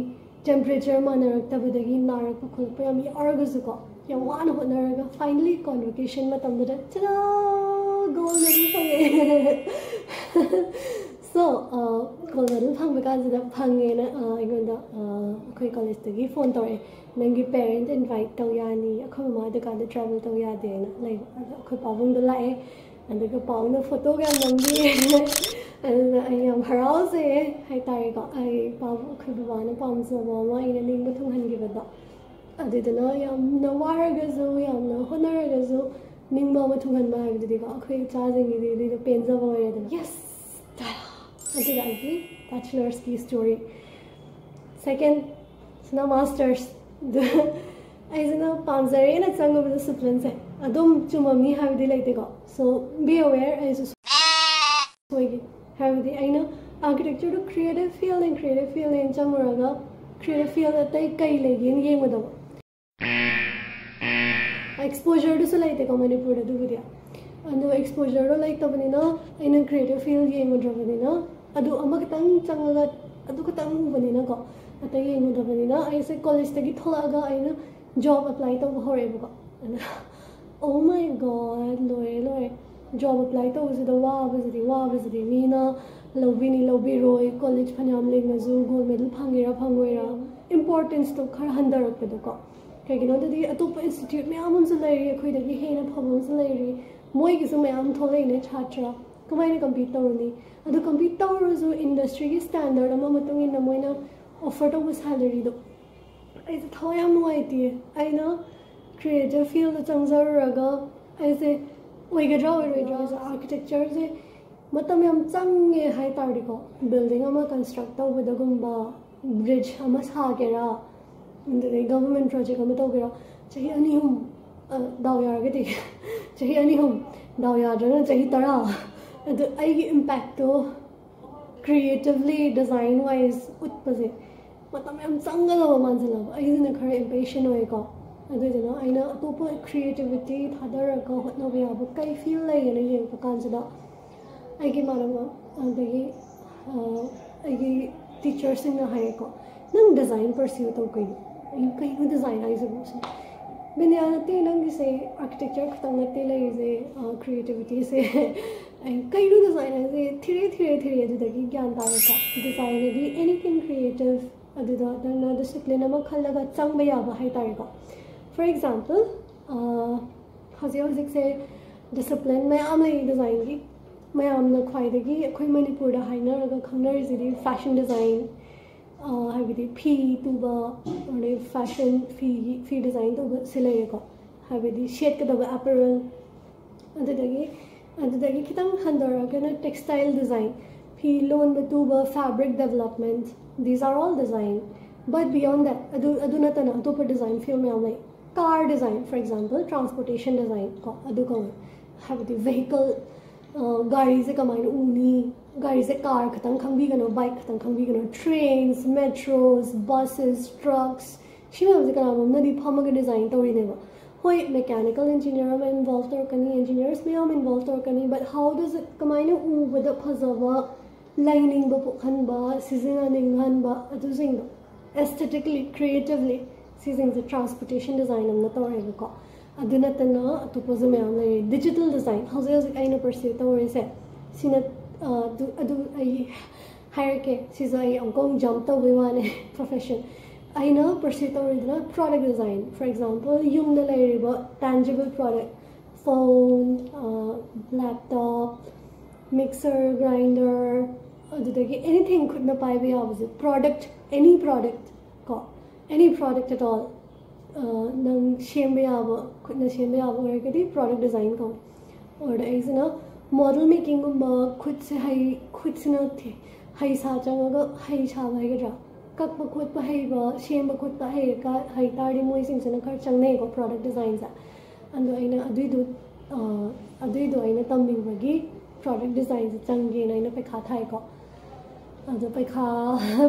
ꯇꯦꯝꯄꯔꯦꯆꯔ ꯃꯥꯟꯅꯔꯛꯇꯕꯗꯒꯤ ꯅꯥꯔꯛꯄ ꯈꯣꯠꯂꯛꯄ ꯌꯥꯝ ꯌꯥꯎꯔꯒꯁꯨꯀꯣ, ꯌꯥꯝ ꯋꯥꯅ ꯍꯣꯠꯅꯔꯒ finally convocation ꯃꯇꯝꯗꯨꯗ ꯆꯔꯥ ꯒꯣꯜ ꯃꯦꯗꯜ ꯐꯪꯉꯦ꯫ ꯁꯣ, ꯒꯣꯜ ꯃꯦꯗꯜ ꯐꯪꯕ ꯀꯥꯟꯁꯤꯗ ꯐꯪꯉꯦꯅ, ꯑ, ꯑꯩꯉꯣꯟꯗ, ꯑ, ꯑꯩꯈꯣꯏ ꯀꯣꯂꯦꯖꯇꯒꯤ ꯐꯣꯟ ꯇꯧꯔꯛꯑꯦ꯫ "ꯅꯪꯒꯤ ꯄꯦꯔꯦꯟꯠ ꯏꯟꯚꯥꯏꯠ ꯇꯧ ꯌꯥꯅꯤ, ꯑꯩꯈꯣꯏ ꯃꯃꯥ ꯗꯨꯀꯥꯟꯗ ꯇ꯭ꯔꯥꯚꯦꯜ ꯇꯧ ꯌꯥꯗꯦꯅ" ꯂꯩꯕ꯫ ꯑꯗꯣ ꯑꯩꯈꯣꯏ ꯄꯥꯕꯨꯡꯗꯣ ꯂꯥꯛꯑꯦ꯫ ꯑꯗꯨꯒ ꯄꯥꯕꯨꯡꯅ ꯐꯣꯇꯣꯒ ꯌꯥꯝ ꯅꯝꯕꯤꯌꯦ꯫ ꯑꯗꯨꯅ ꯑꯩ ꯌꯥꯝ ꯍꯔꯥꯎꯖꯩꯌꯦ ꯍꯥꯏꯇꯥꯔꯦꯀꯣ꯫ ꯑꯩ ꯄꯥꯕꯨꯡ, ꯑꯩꯈꯣꯏ ꯕꯕꯥꯅ ꯄꯥꯝꯖꯕ ꯑꯃ ꯑꯩꯅ ꯅꯤꯡꯕ ꯊꯨꯡꯍꯟꯈꯤꯕꯗꯣ꯫ ꯑꯗꯨꯗꯨꯅ ꯌꯥꯝꯅ ꯋꯥꯔꯒꯁꯨ, ꯌꯥꯝꯅ ꯍꯣꯠꯅꯔꯒꯁꯨ, ꯅꯤꯡꯕ ꯑꯃ ꯊꯨꯡꯍꯟꯕ ꯍꯥꯏꯕꯗꯨꯗꯤꯀꯣ, ꯑꯩꯈꯣꯏ ꯏꯆꯥꯁꯤꯡꯒꯤꯗꯤ ꯑꯗꯨꯗꯣ ꯄꯦꯟꯖꯕ ꯑꯣꯏꯔꯦ ꯑꯗꯨꯝ꯫ ꯌꯦꯁ! ꯑꯗꯨꯒ ꯑꯩꯒꯤ ꯕꯦꯆꯂꯔꯁꯀꯤ ꯁ꯭ꯇꯣꯔꯤ꯫ ꯁꯦꯀꯦꯟꯁꯤꯅ ꯃꯥꯁꯇꯔꯁ꯫ ꯑꯩꯁꯤꯅ ꯄꯥꯝꯖꯔꯦꯅ ꯆꯪꯉꯨꯕ ꯗꯤꯁꯤꯄ꯭ꯂꯤꯟꯁꯦ ꯑꯗꯨꯝ ꯆꯨꯝꯃꯝꯅꯤ ꯍꯥꯏꯕꯗꯤ ꯂꯩꯇꯦꯀꯣ꯫ So, be aware, ꯑꯩꯁꯨ ꯁꯣꯏꯈꯤ꯫ ꯍꯥꯏꯕꯗꯤ ꯑꯩꯅ ꯑꯥꯔꯀꯤꯇꯦꯛꯆꯔꯗꯨ ꯀ꯭ꯔꯤꯌꯦꯇꯤꯞ ꯐꯤꯜꯅꯦ, ꯀ꯭ꯔꯤꯌꯦꯇꯤꯞ ꯐꯤꯜꯅꯦꯅ ꯆꯪꯉꯨꯔꯒ ꯀ꯭ꯔꯤꯌꯦꯇꯤꯞ ꯐꯤꯜ ꯑꯇꯩ ꯀꯩ ꯂꯩꯒꯦꯅ ꯌꯦꯡꯕꯗꯕ꯫ ꯑꯦꯛꯁꯄꯣꯖꯔꯗꯨꯁꯨ ꯂꯩꯇꯦꯀꯣ ꯃꯅꯤꯄꯨꯔꯗ ꯑꯗꯨꯕꯨꯗꯤ꯫ ꯑꯗꯣ ꯑꯦꯛꯁꯄꯣꯖꯔꯗꯣ ꯂꯩꯇꯕꯅꯤꯅ ꯑꯩꯅ ꯀ꯭ꯔꯤꯌꯦꯇꯤꯞ ꯐꯤꯜ ꯌꯦꯡꯉꯨꯗ꯭ꯔꯕꯅꯤꯅ ꯑꯗꯨ ꯑꯃꯈꯛꯇꯪ ꯆꯪꯉꯒ ꯑꯗꯨ ꯈꯛꯇꯪ ꯎꯕꯅꯤꯅꯀꯣ, ꯑꯇꯩ ꯌꯦꯡꯉꯨꯗꯕꯅꯤꯅ ꯑꯩꯁꯦ ꯀꯣꯂꯦꯖꯇꯒꯤ ꯊꯣꯛꯂꯛꯑꯒ ꯑꯩꯅ ꯖꯣꯕ ꯑꯦꯄ꯭ꯂꯥꯏ ꯇꯧꯕ ꯍꯧꯔꯛꯑꯦꯕꯀꯣ. ꯑꯗ, oh my God, ꯂꯣꯏꯔꯦ ꯂꯣꯏꯔꯦ. ꯖꯣꯕ ꯑꯦꯄ꯭ꯂꯥꯏ ꯇꯧꯕꯁꯤꯗ ꯋꯥꯕꯁꯤꯗꯤ ꯋꯥꯕꯁꯤꯗꯤ, ꯃꯤꯅ ꯂꯧꯕꯤꯅꯤ ꯂꯧꯕꯤꯔꯣꯏ, ꯀꯣꯂꯦꯖ ꯐꯅꯌꯥꯝ ꯂꯤꯡꯉꯁꯨ ꯒꯣꯜ ꯃꯦꯗꯜ ꯐꯪꯒꯦꯔꯥ ꯐꯪꯉꯣꯏꯔꯥ, ꯏꯝꯄꯣꯔꯇꯦꯟꯁꯇꯣ ꯈꯔ ꯍꯟꯊꯔꯛꯄꯗꯣꯀꯣ. ꯀꯩꯒꯤꯅꯣꯗꯗꯤ ꯑꯇꯣꯞꯄ ꯏꯟꯁꯇꯤꯇ꯭ꯌꯨꯠ ꯃꯌꯥꯝ ꯑꯃꯁꯨ ꯂꯩꯔꯤ, ꯑꯩꯈꯣꯏꯗꯒꯤ ꯍꯦꯟꯅ ꯐꯕ ꯑꯃꯁꯨ ꯂꯩꯔꯤ, ꯃꯣꯏꯒꯤꯁꯨ ꯃꯌꯥꯝ ꯊꯣꯛꯂꯛꯏꯅꯦ ꯁꯥꯇ꯭ꯔ, ꯀꯃꯥꯏꯅ ꯀꯝꯄꯤꯠ ꯇꯧꯔꯨꯅꯤ? ꯑꯗꯨ ꯀꯝꯄꯤꯠ ꯇꯧꯔꯁꯨ ꯏꯟꯗꯁꯇ꯭ꯔꯤꯒꯤ ꯁ꯭ꯇꯦꯟꯗꯔꯠ ꯑꯃ ꯃꯇꯨꯡ ꯏꯟꯅ ꯃꯣꯏꯅ ꯑꯣꯐꯔ ꯇꯧꯕ ꯁꯦꯂꯔꯤꯗꯣ ꯑꯩꯁꯦ ꯊꯋꯥꯏ ꯌꯥꯝ ꯅꯨꯡꯉꯥꯏꯇꯦ. ꯑꯩꯅ ꯀ꯭ꯔꯤꯌꯦꯇꯤꯞ ꯐꯤꯜꯗ ꯆꯪꯖꯔꯨꯔꯒ ꯑꯩꯁꯦ ꯑꯣꯏꯒꯗ꯭ꯔꯥ ꯑꯣꯏꯔꯣꯏꯗ꯭ꯔꯥ, ꯑꯥꯔꯀꯤꯇꯦꯛꯆꯔꯁꯦ ꯃꯇꯝ ꯌꯥꯝ ꯆꯪꯉꯦ ꯍꯥꯏ ꯇꯥꯔꯗꯤꯀꯣ, ꯕꯤꯜꯗꯤꯡ ꯑꯃ ꯀꯟꯁꯇ꯭ꯔꯛ ꯇꯧꯕꯗꯒꯨꯝꯕ, ꯕ꯭ꯔꯤꯖ ꯑꯃ ꯁꯥꯒꯦꯔꯥ, ꯑꯗꯨꯗꯩ ꯒꯚꯔꯟꯃꯦꯟ ꯄ꯭ꯔꯣꯖꯦꯛ ꯑꯃ ꯇꯧꯒꯦꯔꯥ, ꯆꯍꯤ ꯑꯅꯤ ꯑꯍꯨꯝ, ꯑ, ꯗꯥꯎ ꯌꯥꯔꯒꯗꯤ ꯆꯍꯤ ꯑꯅꯤ ꯑꯍꯨꯝ, ꯗꯥꯎ ꯌꯥꯗ꯭ꯔꯒꯅ ꯆꯍꯤ ꯇꯔꯥ. ꯑꯗꯨ ꯑꯩꯒꯤ ꯏꯝꯄꯦꯛꯇꯣ ꯀ꯭ꯔꯤꯌꯦꯇꯤꯚꯂꯤ, ꯗꯤꯖꯥꯏꯟ ꯋꯥꯏꯁ ꯎꯠꯄꯁꯦ ꯃꯇꯝ ꯌꯥꯝ ꯆꯪꯒꯗꯕ ꯃꯥꯟꯁꯤꯜꯂꯕ. ꯑꯩꯁꯤꯅ ꯈꯔ ꯏꯝꯄꯦꯁꯟ ꯑꯣꯏꯌꯦꯀꯣ. ꯑꯗꯨꯗꯨꯅ ꯑꯩꯅ ꯑꯇꯣꯞꯄ ꯀ꯭ꯔꯤꯌꯦꯇꯤꯚꯤꯇꯤ ꯊꯥꯗꯔꯒ ꯍꯣꯠꯅꯕ ꯌꯥꯕ ꯀꯩ ꯐꯤꯜ ꯂꯩꯒꯦꯅ ꯌꯦꯡꯉꯛꯄ ꯀꯥꯟꯁꯤꯗ, ꯑꯩꯒꯤ ꯏꯃꯥꯟꯅꯕ, ꯑꯗꯒꯤ, ꯑ, ꯑꯩꯒꯤ ꯇꯤꯆꯔꯁꯤꯡꯅ ꯍꯥꯏꯌꯦꯀꯣ, "ꯅꯪ ꯗꯤꯖꯥꯏꯟ ꯄꯔꯁ꯭ꯌꯨ ꯇꯧ ꯀꯩꯅꯣ?" ꯑꯩꯅ, "ꯀꯩꯅꯣ ꯗꯤꯖꯥꯏꯟ ꯍꯥꯏꯁꯤꯕꯨ?" ꯁꯤꯅꯤ꯫ "ꯕꯤꯟꯗꯤꯌꯥ, ꯅꯠꯇꯦ, ꯅꯪꯒꯤꯁꯦ ꯑꯥꯔꯀꯤꯇꯦꯛꯆꯔ ꯈꯛꯇꯪ ꯅꯠꯇꯦ ꯂꯩꯔꯤꯁꯦ, ꯑ, ꯀ꯭ꯔꯤꯌꯦꯇꯤꯚꯤꯇꯤꯁꯦ꯫" ꯑꯩꯅ, "ꯀꯩꯅꯣ ꯗꯤꯖꯥꯏꯟ ꯍꯥꯏꯁꯦ?" ꯊꯤꯔꯦ, ꯊꯤꯔꯦ, ꯊꯤꯔꯦ꯫ ꯑꯗꯨꯗꯒꯤ ꯒ꯭ꯌꯥꯟ ꯇꯥꯔꯛꯄ, ꯗꯤꯖꯥꯏꯟ ꯍꯥꯏꯗꯤ ꯑꯦꯅꯤꯊꯤꯡ ꯀ꯭ꯔꯤꯌꯦꯇꯤꯚ, ꯑꯗꯨꯗ ꯅꯪꯅ ꯗꯤꯁꯤꯄ꯭ꯂꯤꯟ ꯑꯃ ꯈꯜꯂꯒ ꯆꯪꯕ ꯌꯥꯕ ꯍꯥꯏ ꯇꯥꯔꯦꯀꯣ꯫ ꯐꯣꯔ ꯑꯦꯛꯖꯥꯝꯄꯜ, ꯑ, ꯍꯧꯖꯤꯛ ꯍꯧꯖꯤꯛꯁꯦ ꯗꯤꯁꯤꯄ꯭ꯂꯤꯟ ꯃꯌꯥꯝ ꯂꯩ ꯗꯤꯖꯥꯏꯟꯒꯤ꯫ ꯃꯌꯥꯝꯅ ꯈ꯭ꯋꯥꯏꯗꯒꯤ ꯑꯩꯈꯣꯏ ꯃꯅꯤꯄꯨꯔꯗ ꯍꯥꯏꯅꯔꯒ ꯈꯪꯅꯔꯤꯁꯤꯗꯤ ꯐꯦꯁꯟ ꯗꯤꯖꯥꯏꯟ, ꯑ, ꯍꯥꯏꯕꯗꯤ ꯐꯤ ꯇꯨꯕ, ꯑꯗꯩ ꯐꯦꯁꯟ, ꯐꯤꯒꯤ, ꯐꯤ ꯗꯤꯖꯥꯏꯟ ꯇꯧꯕ ꯁꯤ ꯂꯩꯔꯦꯀꯣ, ꯍꯥꯏꯕꯗꯤ ꯁꯦꯠꯀꯗꯕ ꯑꯦꯄꯦꯔꯦꯜ꯫ ꯑꯗꯨꯗꯒꯤ, ꯑꯗꯨꯗꯒꯤ ꯈꯤꯇꯪ ꯍꯟꯊꯔꯒꯅ ꯇꯦꯛꯁꯇꯥꯏꯜ ꯗꯤꯖꯥꯏꯟ, ꯐꯤ ꯂꯣꯟꯕ ꯇꯨꯕ, fabric development, these are all design. But beyond that, ꯑꯗꯨ, ꯑꯗꯨ ꯅꯠꯇꯅ ꯑꯇꯣꯞꯄ ꯗꯤꯖꯥꯏꯟ ꯐꯤꯜ ꯃꯌꯥꯝ ꯂꯩ꯫ Car design, for example, transportation design ꯀꯣ, ꯑꯗꯨ ꯀꯧꯋꯦ꯫ ꯍꯥꯏꯕꯗꯤ ꯚꯦꯍꯤꯀꯜ, ꯑ, ꯒꯥꯔꯤꯁꯦ ꯀꯃꯥꯏꯅ ꯎꯅꯤ? ꯒꯥꯔꯤꯁꯦ ꯀꯥꯔ ꯈꯛꯇꯪ ꯈꯪꯕꯤꯒꯅꯣ, ꯕꯥꯏꯛ ꯈꯛꯇꯪ ꯈꯪꯕꯤꯒꯅꯣ꯫ ꯇ꯭ꯔꯦꯟꯁ, ꯃꯦꯇ꯭ꯔꯣꯁ, ꯕꯁꯦꯁ, ꯇ꯭ꯔꯛꯁ, ꯁꯤ ꯃꯌꯥꯝꯁꯦ ꯀꯅꯥꯒꯨꯝꯕꯅꯗꯤ ꯐꯝꯃꯒ ꯗꯤꯖꯥꯏꯟ ꯇꯧꯔꯤꯅꯦꯕ꯫ ꯍꯣꯏ, ꯃꯦꯀꯥꯅꯤꯀꯦꯜ ꯏꯟꯖꯤꯅꯤꯌꯔ ꯑꯃ ꯏꯟꯚꯣꯜꯕ ꯇꯧꯔꯛꯀꯅꯤ, ꯏꯟꯖꯤꯅꯤꯌꯔꯁ ꯃꯌꯥꯝ ꯏꯟꯚꯣꯜꯕ ꯇꯧꯔꯛꯀꯅꯤ, but how does it, ꯀꯃꯥꯏꯅ ꯎꯕꯗ ꯐꯖꯕ, ꯂꯩꯅꯤꯡꯕ ꯄꯣꯛꯍꯟꯕ, ꯁꯤꯖꯤꯟꯅꯅꯤꯡꯍꯟꯕ, ꯑꯗꯨꯁꯤꯡꯗꯣ aesthetically, creatively, ꯁꯤꯁꯤꯡꯁꯦ transportation design ꯑꯃꯅ ꯇꯧꯔꯦꯕꯀꯣ꯫ ꯑꯗꯨ ꯅꯠꯇꯅ ꯑꯇꯣꯞꯄꯁꯨ ꯃꯌꯥꯝ ꯂꯩꯔꯤ꯫ Digital design, ꯍꯧꯖꯤꯛ ꯍꯧꯖꯤꯛ ꯑꯩꯅ pursue ꯇꯧꯔꯤꯁꯦ ꯁꯤꯅ, ꯑ, ꯑꯗꯨ ꯑꯗꯨ ꯑꯩ ꯍꯥꯏꯔꯛꯀꯦ꯫ ꯁꯤꯁꯨ ꯑꯩ ꯑꯃꯨꯛꯀ ꯑꯃꯨꯛ jump ꯇꯧꯕꯩ ꯋꯥꯅꯦ, profession꯫ ꯑꯩꯅ pursue ꯇꯧꯔꯤꯗꯨꯅ product design, for example, ꯌꯨꯝꯗ ꯂꯩꯔꯤꯕ tangible product, phone, laptop, mixer, grinder, ꯑꯗꯨꯗꯒꯤ anything ꯈꯨꯠꯅ ꯄꯥꯏꯕ ꯌꯥꯕꯁꯦ, product, any product ꯀꯣ, any product at all, ꯅꯪ ꯁꯦꯝꯕ ꯌꯥꯕ, ꯈꯨꯠꯅ ꯁꯦꯝꯕ ꯌꯥꯕ ꯑꯣꯏꯔꯒꯗꯤ product design ꯀꯧꯏ꯫ ꯑꯣꯔꯗ ꯑꯩꯁꯤꯅ model makingꯒꯨꯝꯕ, ꯈꯨꯠꯁꯦ ꯍꯩ, ꯈꯨꯠꯁꯤꯅ ꯊꯦ-, ꯍꯩ ꯁꯥ ꯆꯪꯉꯒ, ꯍꯩ ꯁꯥꯕ ꯍꯥꯏꯒꯗ꯭ꯔꯥ, ꯀꯛꯄ ꯈꯣꯠꯄ ꯍꯩꯕ, ꯁꯦꯝꯕ ꯈꯣꯠꯄ ꯍꯩꯔꯀ-, ꯍꯩ ꯇꯥꯔꯗꯤ ꯃꯣꯏꯁꯤꯡꯁꯤꯅ ꯈꯔ ꯆꯪꯅꯩꯀꯣ product designꯁꯦ꯫ ꯑꯗꯣ ꯑꯩꯅ ꯑꯗꯨꯏꯗꯣ, ꯑ, ꯑꯗꯨꯏꯗꯣ ꯑꯩꯅ ꯇꯝꯅꯤꯡꯕꯒꯤ product designꯁꯦ ꯆꯪꯒꯦꯅ ꯑꯩꯅ ꯄꯩꯈꯥ ꯊꯥꯏꯀꯣ꯫ ꯑꯗꯣ ꯄꯩꯈꯥ,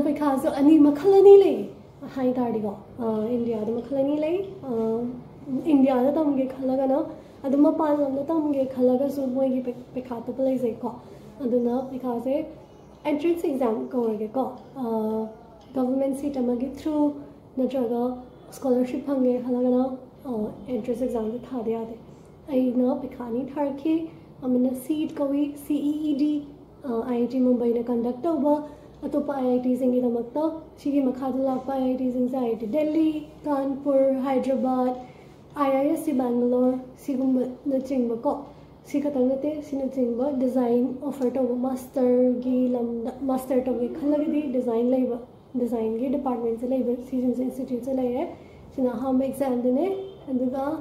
ꯄꯩꯈꯥꯁꯨ ꯑꯅꯤ, ꯃꯈꯜ ꯑꯅꯤ ꯂꯩ ꯍꯥꯏ ꯇꯥꯔꯗꯤꯀꯣ꯫ ꯑ, ꯏꯟꯗꯤꯌꯥꯗ ꯃꯈꯜ ꯑꯅꯤ ꯂꯩ꯫ ꯑ, ꯏꯟꯗꯤꯌꯥꯗ ꯇꯝꯒꯦ ꯈꯜꯂꯒꯅ, ꯑꯗꯨꯝ ꯃꯄꯥꯟ ꯂꯝꯗ ꯇꯝꯒꯦ ꯈꯜꯂꯒꯁꯨ ꯃꯣꯏꯒꯤ ꯄꯩ-, ꯄꯩꯈꯥ ꯑꯇꯣꯞꯄ ꯂꯩꯖꯩꯀꯣ꯫ ꯑꯗꯨꯅ ꯄꯩꯈꯥꯁꯦ entrance exam ꯀꯧꯔꯒꯦꯀꯣ꯫ ꯑ, government seat ꯑꯃꯒꯤ through ꯅꯠꯇ꯭ꯔꯒ scholarship ꯐꯪꯒꯦ ꯈꯜꯂꯒꯅ, ꯑ, entrance examꯁꯦ ꯊꯥꯗ ꯌꯥꯗꯦ꯫ ꯑꯩꯅ ꯄꯩꯈꯥ ꯑꯅꯤ ꯊꯥꯔꯛꯈꯤ꯫ ꯑꯃꯅ CEET ꯀꯧꯏ, C E E D, ꯑ, I I T ꯃꯨꯝꯕꯩꯅ conduct ꯇꯧꯕ꯫ ꯑꯇꯣꯞꯄ I I Tꯁꯤꯡꯒꯤꯗꯃꯛꯇ ꯁꯤꯒꯤ ꯃꯈꯥꯗ ꯂꯥꯛꯄ I I Tꯁꯤꯡꯁꯦ, I I T Delhi, Kanpur, Hyderabad, I I S C Bangalore, ꯁꯤꯒꯨꯝꯕꯅꯆꯤꯡꯕꯀꯣ꯫ ꯁꯤ ꯈꯛꯇꯪ ꯅꯠꯇꯦ, ꯁꯤꯅꯆꯤꯡꯕ design offer ꯇꯧꯕ, masterꯒꯤ ꯂꯝꯗ, master ꯇꯧꯒꯦ ꯈꯜꯂꯒꯗꯤ design ꯂꯩꯕ, designꯒꯤ departmentꯁꯦ ꯂꯩꯕ, ꯁꯤꯁꯤꯡꯁꯦ, instituteꯁꯦ ꯂꯩꯔꯦ꯫ ꯁꯤꯅ ꯑꯍꯥꯟꯕ examꯗꯨꯅꯦ꯫ ꯑꯗꯨꯒ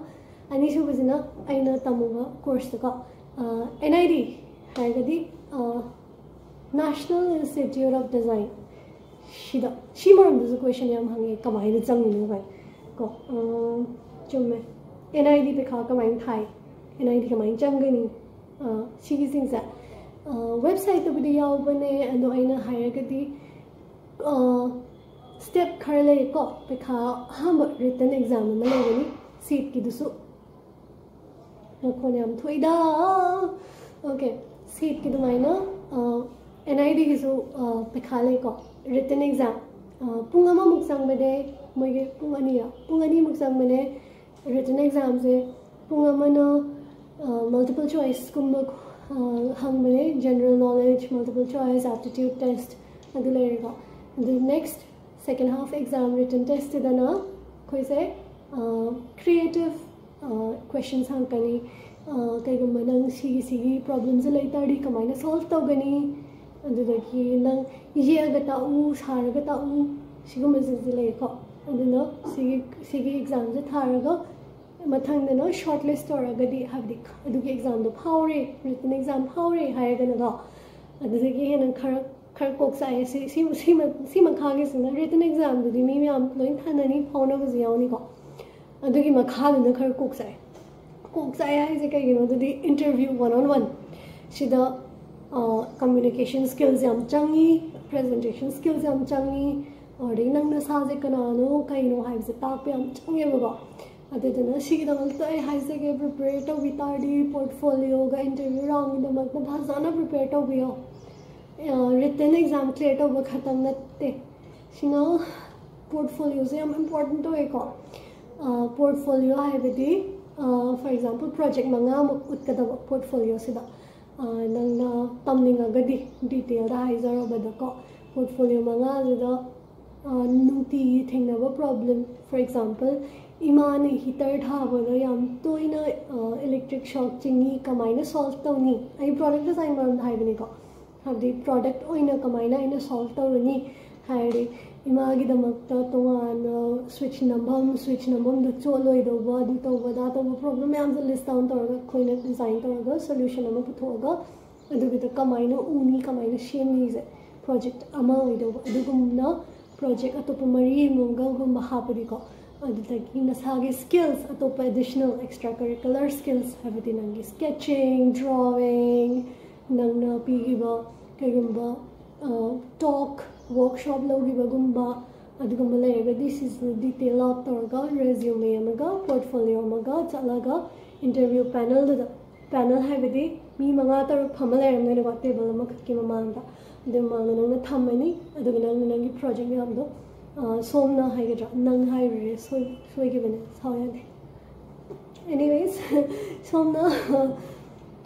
ꯑꯅꯤꯁꯨꯕꯁꯤꯅ ꯑꯩꯅ ꯇꯝꯃꯨꯕ courseꯇꯀꯣ, ꯑ, N I D ꯍꯥꯏꯔꯒꯗꯤ, ꯑ, National Institute of Design꯫ ꯁꯤꯗ, ꯁꯤ ꯃꯔꯝꯗꯁꯨ question ꯌꯥꯝ ꯍꯪꯉꯦ, ꯀꯃꯥꯏꯅ ꯆꯪꯉꯤꯅꯣ ꯀꯥꯏꯅ ꯀꯣ꯫ ꯑ, ꯆꯨꯝꯃꯦ, N I D ꯄꯩꯈꯥ ꯀꯃꯥꯏꯅ ꯊꯥꯏ, N I D ꯀꯃꯥꯏꯅ ꯆꯪꯒꯅꯤ, ꯑ, ꯁꯤꯒꯤꯁꯤꯡꯁꯦ, ꯑ, websiteꯇꯕꯨꯗꯤ ꯌꯥꯎꯕꯅꯦ꯫ ꯑꯗꯣ ꯑꯩꯅ ꯍꯥꯏꯔꯒꯗꯤ, ꯑ, step ꯈꯔ ꯂꯩꯀꯣ꯫ ꯄꯩꯈꯥ ꯑꯍꯥꯟꯕ written exam ꯑꯃ ꯂꯩꯒꯅꯤ, CEETꯀꯤꯗꯨꯁꯨ꯫ ꯃꯈꯣꯟ ꯌꯥꯝ ꯊꯣꯛꯏꯗ꯫ Okay, CEETꯀꯤ ꯑꯗꯨꯃꯥꯏꯅ, ꯑ, ꯑꯦꯟ ꯑꯥꯏ ꯗꯤꯒꯤꯁꯨ ꯄꯩꯈꯥ ꯂꯩꯀꯣ, written exam꯫ ꯄꯨꯡ ꯑꯃꯃꯨꯛ ꯆꯪꯕꯅꯦ, ꯃꯣꯏꯒꯤ ꯄꯨꯡ ꯑꯅꯤꯔ, ꯄꯨꯡ ꯑꯅꯤꯃꯨꯛ ꯆꯪꯕꯅꯦ꯫ Written examꯁꯦ ꯄꯨꯡ ꯑꯃꯅ multiple choiceꯀꯨꯝꯕ ꯍꯪꯕꯅꯦ, general knowledge, multiple choice, aptitude test ꯑꯗꯨ ꯂꯩꯔꯦꯀꯣ꯫ ꯑꯗꯨ next second half exam written testꯇꯨꯗꯅ ꯑꯩꯈꯣꯏꯁꯦ creative questions ꯍꯪꯉꯛꯀꯅꯤ꯫ ꯀꯩꯒꯨꯝꯕ ꯅꯪ ꯁꯤꯒꯤ ꯁꯤꯒꯤ problemꯁꯦ ꯂꯩ ꯇꯥꯔꯗꯤ ꯀꯃꯥꯏꯅ solve ꯇꯧꯒꯅꯤ? ꯑꯗꯨꯗꯒꯤ ꯅꯪ ꯌꯦꯛꯑꯒ ꯇꯥꯛꯎ, ꯁꯥꯔꯒ ꯇꯥꯛꯎ, ꯁꯤꯒꯨꯝꯕꯁꯤꯡꯁꯦ ꯂꯩꯀꯣ꯫ ꯑꯗꯨꯅ ꯁꯤꯒꯤ ꯁꯤꯒꯤ examꯁꯦ ꯊꯥꯔꯒ ꯃꯊꯪꯗꯅ shortlist ꯇꯧꯔꯒꯗꯤ, ꯍꯥꯏꯕꯗꯤ ꯑꯗꯨꯒꯤ examꯗꯣ ꯐꯥꯎꯔꯦ, written exam ꯐꯥꯎꯔꯦ ꯍꯥꯏꯔꯒꯅꯀꯣ, ꯑꯗꯨꯗꯒꯤ ꯍꯦꯟꯅ ꯈꯔ ꯈꯔ ꯀꯣꯛ ꯆꯥꯛꯑꯦ꯫ ꯁꯤ ꯁꯤ ꯁꯤ ꯃꯈꯥꯒꯤꯁꯤꯅ written examꯗꯨꯗꯤ ꯃꯤ ꯃꯌꯥꯝ ꯂꯣꯏ ꯊꯥꯅꯅꯤ, ꯐꯥꯎꯅꯕꯁꯨ ꯌꯥꯎꯅꯤꯀꯣ꯫ ꯑꯗꯨꯒꯤ ꯃꯈꯥꯗꯨꯅ ꯈꯔ ꯀꯣꯛ ꯆꯥꯛꯑꯦ꯫ ꯀꯣꯛ ꯆꯥꯛꯑꯦ ꯍꯥꯏꯁꯦ ꯀꯩꯒꯤꯅꯣ? ꯑꯗꯨꯗꯤ interview one on one ꯁꯤꯗ communication skills ꯌꯥꯝ ꯆꯪꯉꯤ, presentation skills ꯌꯥꯝ ꯆꯪꯉꯤ, ꯑꯗꯩ ꯅꯪ ꯅꯁꯥꯁꯦ ꯀꯅꯥꯅꯣ ꯀꯩꯅꯣ ꯍꯥꯏꯕꯁꯦ ꯇꯥꯛꯄ ꯌꯥꯝ ꯆꯪꯉꯦꯕꯀꯣ꯫ ꯑꯗꯨꯗꯨꯅ ꯁꯤꯒꯤꯗꯃꯛꯇ ꯑꯩ ꯍꯥꯏꯖꯒꯦ, prepare ꯇꯧꯕꯤ ꯇꯥꯔꯗꯤ portfolioꯒ interview roundꯒꯤꯗꯃꯛꯇ ꯐꯖꯅ prepare ꯇꯧꯕꯤꯌꯣ꯫ Written exam clear ꯇꯧꯕ ꯈꯛꯇꯪ ꯅꯠꯇꯦ, ꯁꯤꯅ portfolioꯁꯦ ꯌꯥꯝ important ꯑꯣꯏꯀꯣ꯫ Portfolio ꯍꯥꯏꯕꯗꯤ for example project ꯃꯉꯥꯃꯨꯛ ꯎꯠꯀꯗꯕ portfolioꯁꯤꯗ꯫ ꯅꯪꯅ ꯇꯝꯅꯤꯡꯉꯒꯗꯤ detailꯗ ꯍꯥꯏꯖꯔꯕꯗꯀꯣ, portfolio ꯃꯉꯥꯁꯤꯗ ꯅꯨꯡꯇꯤꯒꯤ ꯊꯦꯡꯅꯕ problem, for example ꯏꯃꯥꯅ heater ꯊꯥꯕꯗ ꯌꯥꯝ ꯇꯣꯏꯅ electric shock ꯆꯤꯡꯉꯤ, ꯀꯃꯥꯏꯅ solve ꯇꯧꯅꯤ? ꯑꯩ product design ꯃꯔꯝꯗ ꯍꯥꯏꯕꯅꯤꯀꯣ꯫ ꯍꯥꯏꯕꯗꯤ product ꯑꯣꯏꯅ ꯀꯃꯥꯏꯅ ꯑꯩꯅ solve ꯇꯧꯔꯅꯤ ꯍꯥꯏꯔꯗꯤ, ꯏꯃꯥꯒꯤꯗꯃꯛꯇ ꯇꯣꯉꯥꯟꯅ switch ꯅꯝꯐꯝ, switch ꯅꯝꯐꯝꯗ ꯆꯣꯠꯂꯣꯏꯗꯧꯕ, ꯑꯗꯨ ꯇꯧꯕ ꯑꯗꯥ ꯇꯧꯕ problem ꯃꯌꯥꯝꯁꯦ list down ꯇꯧꯔꯒ ꯑꯩꯈꯣꯏꯅ design ꯇꯧꯔꯒ solution ꯑꯃ ꯄꯨꯊꯣꯛꯑꯒ ꯑꯗꯨꯒꯤꯗ ꯀꯃꯥꯏꯅ ꯎꯅꯤ, ꯀꯃꯥꯏꯅ ꯁꯦꯝꯅꯤꯁꯦ project ꯑꯃ ꯑꯣꯏꯗꯧꯕ꯫ ꯑꯗꯨꯒꯨꯝꯅ project ꯑꯇꯣꯞꯄ ꯃꯔꯤ ꯃꯉꯥꯒꯨꯝꯕ ꯍꯥꯞꯄꯗꯤꯀꯣ, ꯑꯗꯨꯗꯒꯤ ꯅꯁꯥꯒꯤ skills, ꯑꯇꯣꯞꯄ additional extra curricular skills ꯍꯥꯏꯕꯗꯤ ꯅꯪꯒꯤ sketching, drawing, ꯅꯪꯅ ꯄꯤꯈꯤꯕ ꯀꯩꯒꯨꯝꯕ talk, workshop ꯂꯧꯈꯤꯕꯒꯨꯝꯕ ꯑꯗꯨꯒꯨꯝꯕ ꯂꯩꯔꯒꯗꯤ ꯁꯤꯁꯤꯅ detail out ꯇꯧꯔꯒ resume ꯑꯃꯒ portfolio ꯑꯃꯒ ꯆꯠꯂꯒ interview panelꯗꯨꯗ Panel ꯍꯥꯏꯕꯗꯤ ꯃꯤ ꯃꯉꯥ ꯇꯔꯨꯛ ꯐꯝꯃ ꯂꯩꯔꯝꯗꯣꯏꯅꯦꯀꯣ, table ꯑꯃꯈꯛꯀꯤ ꯃꯃꯥꯡꯗ꯫ ꯑꯗꯨ ꯃꯃꯥꯡꯗ ꯅꯪꯅ ꯊꯝꯃꯅꯤ, ꯑꯗꯨꯒ ꯅꯪꯅ ꯅꯪꯒꯤ project ꯃꯌꯥꯝꯗꯣ, ꯑ, ꯁꯣꯝꯅ ꯍꯥꯏꯒꯗ꯭ꯔꯥ, ꯅꯪ ꯍꯥꯏꯔꯨꯔꯦ, ꯁꯣꯏ-, ꯁꯣꯏꯈꯤꯕꯅꯦ, ꯁꯥꯎ ꯌꯥꯗꯦ꯫ Anyways, ꯁꯣꯝꯅ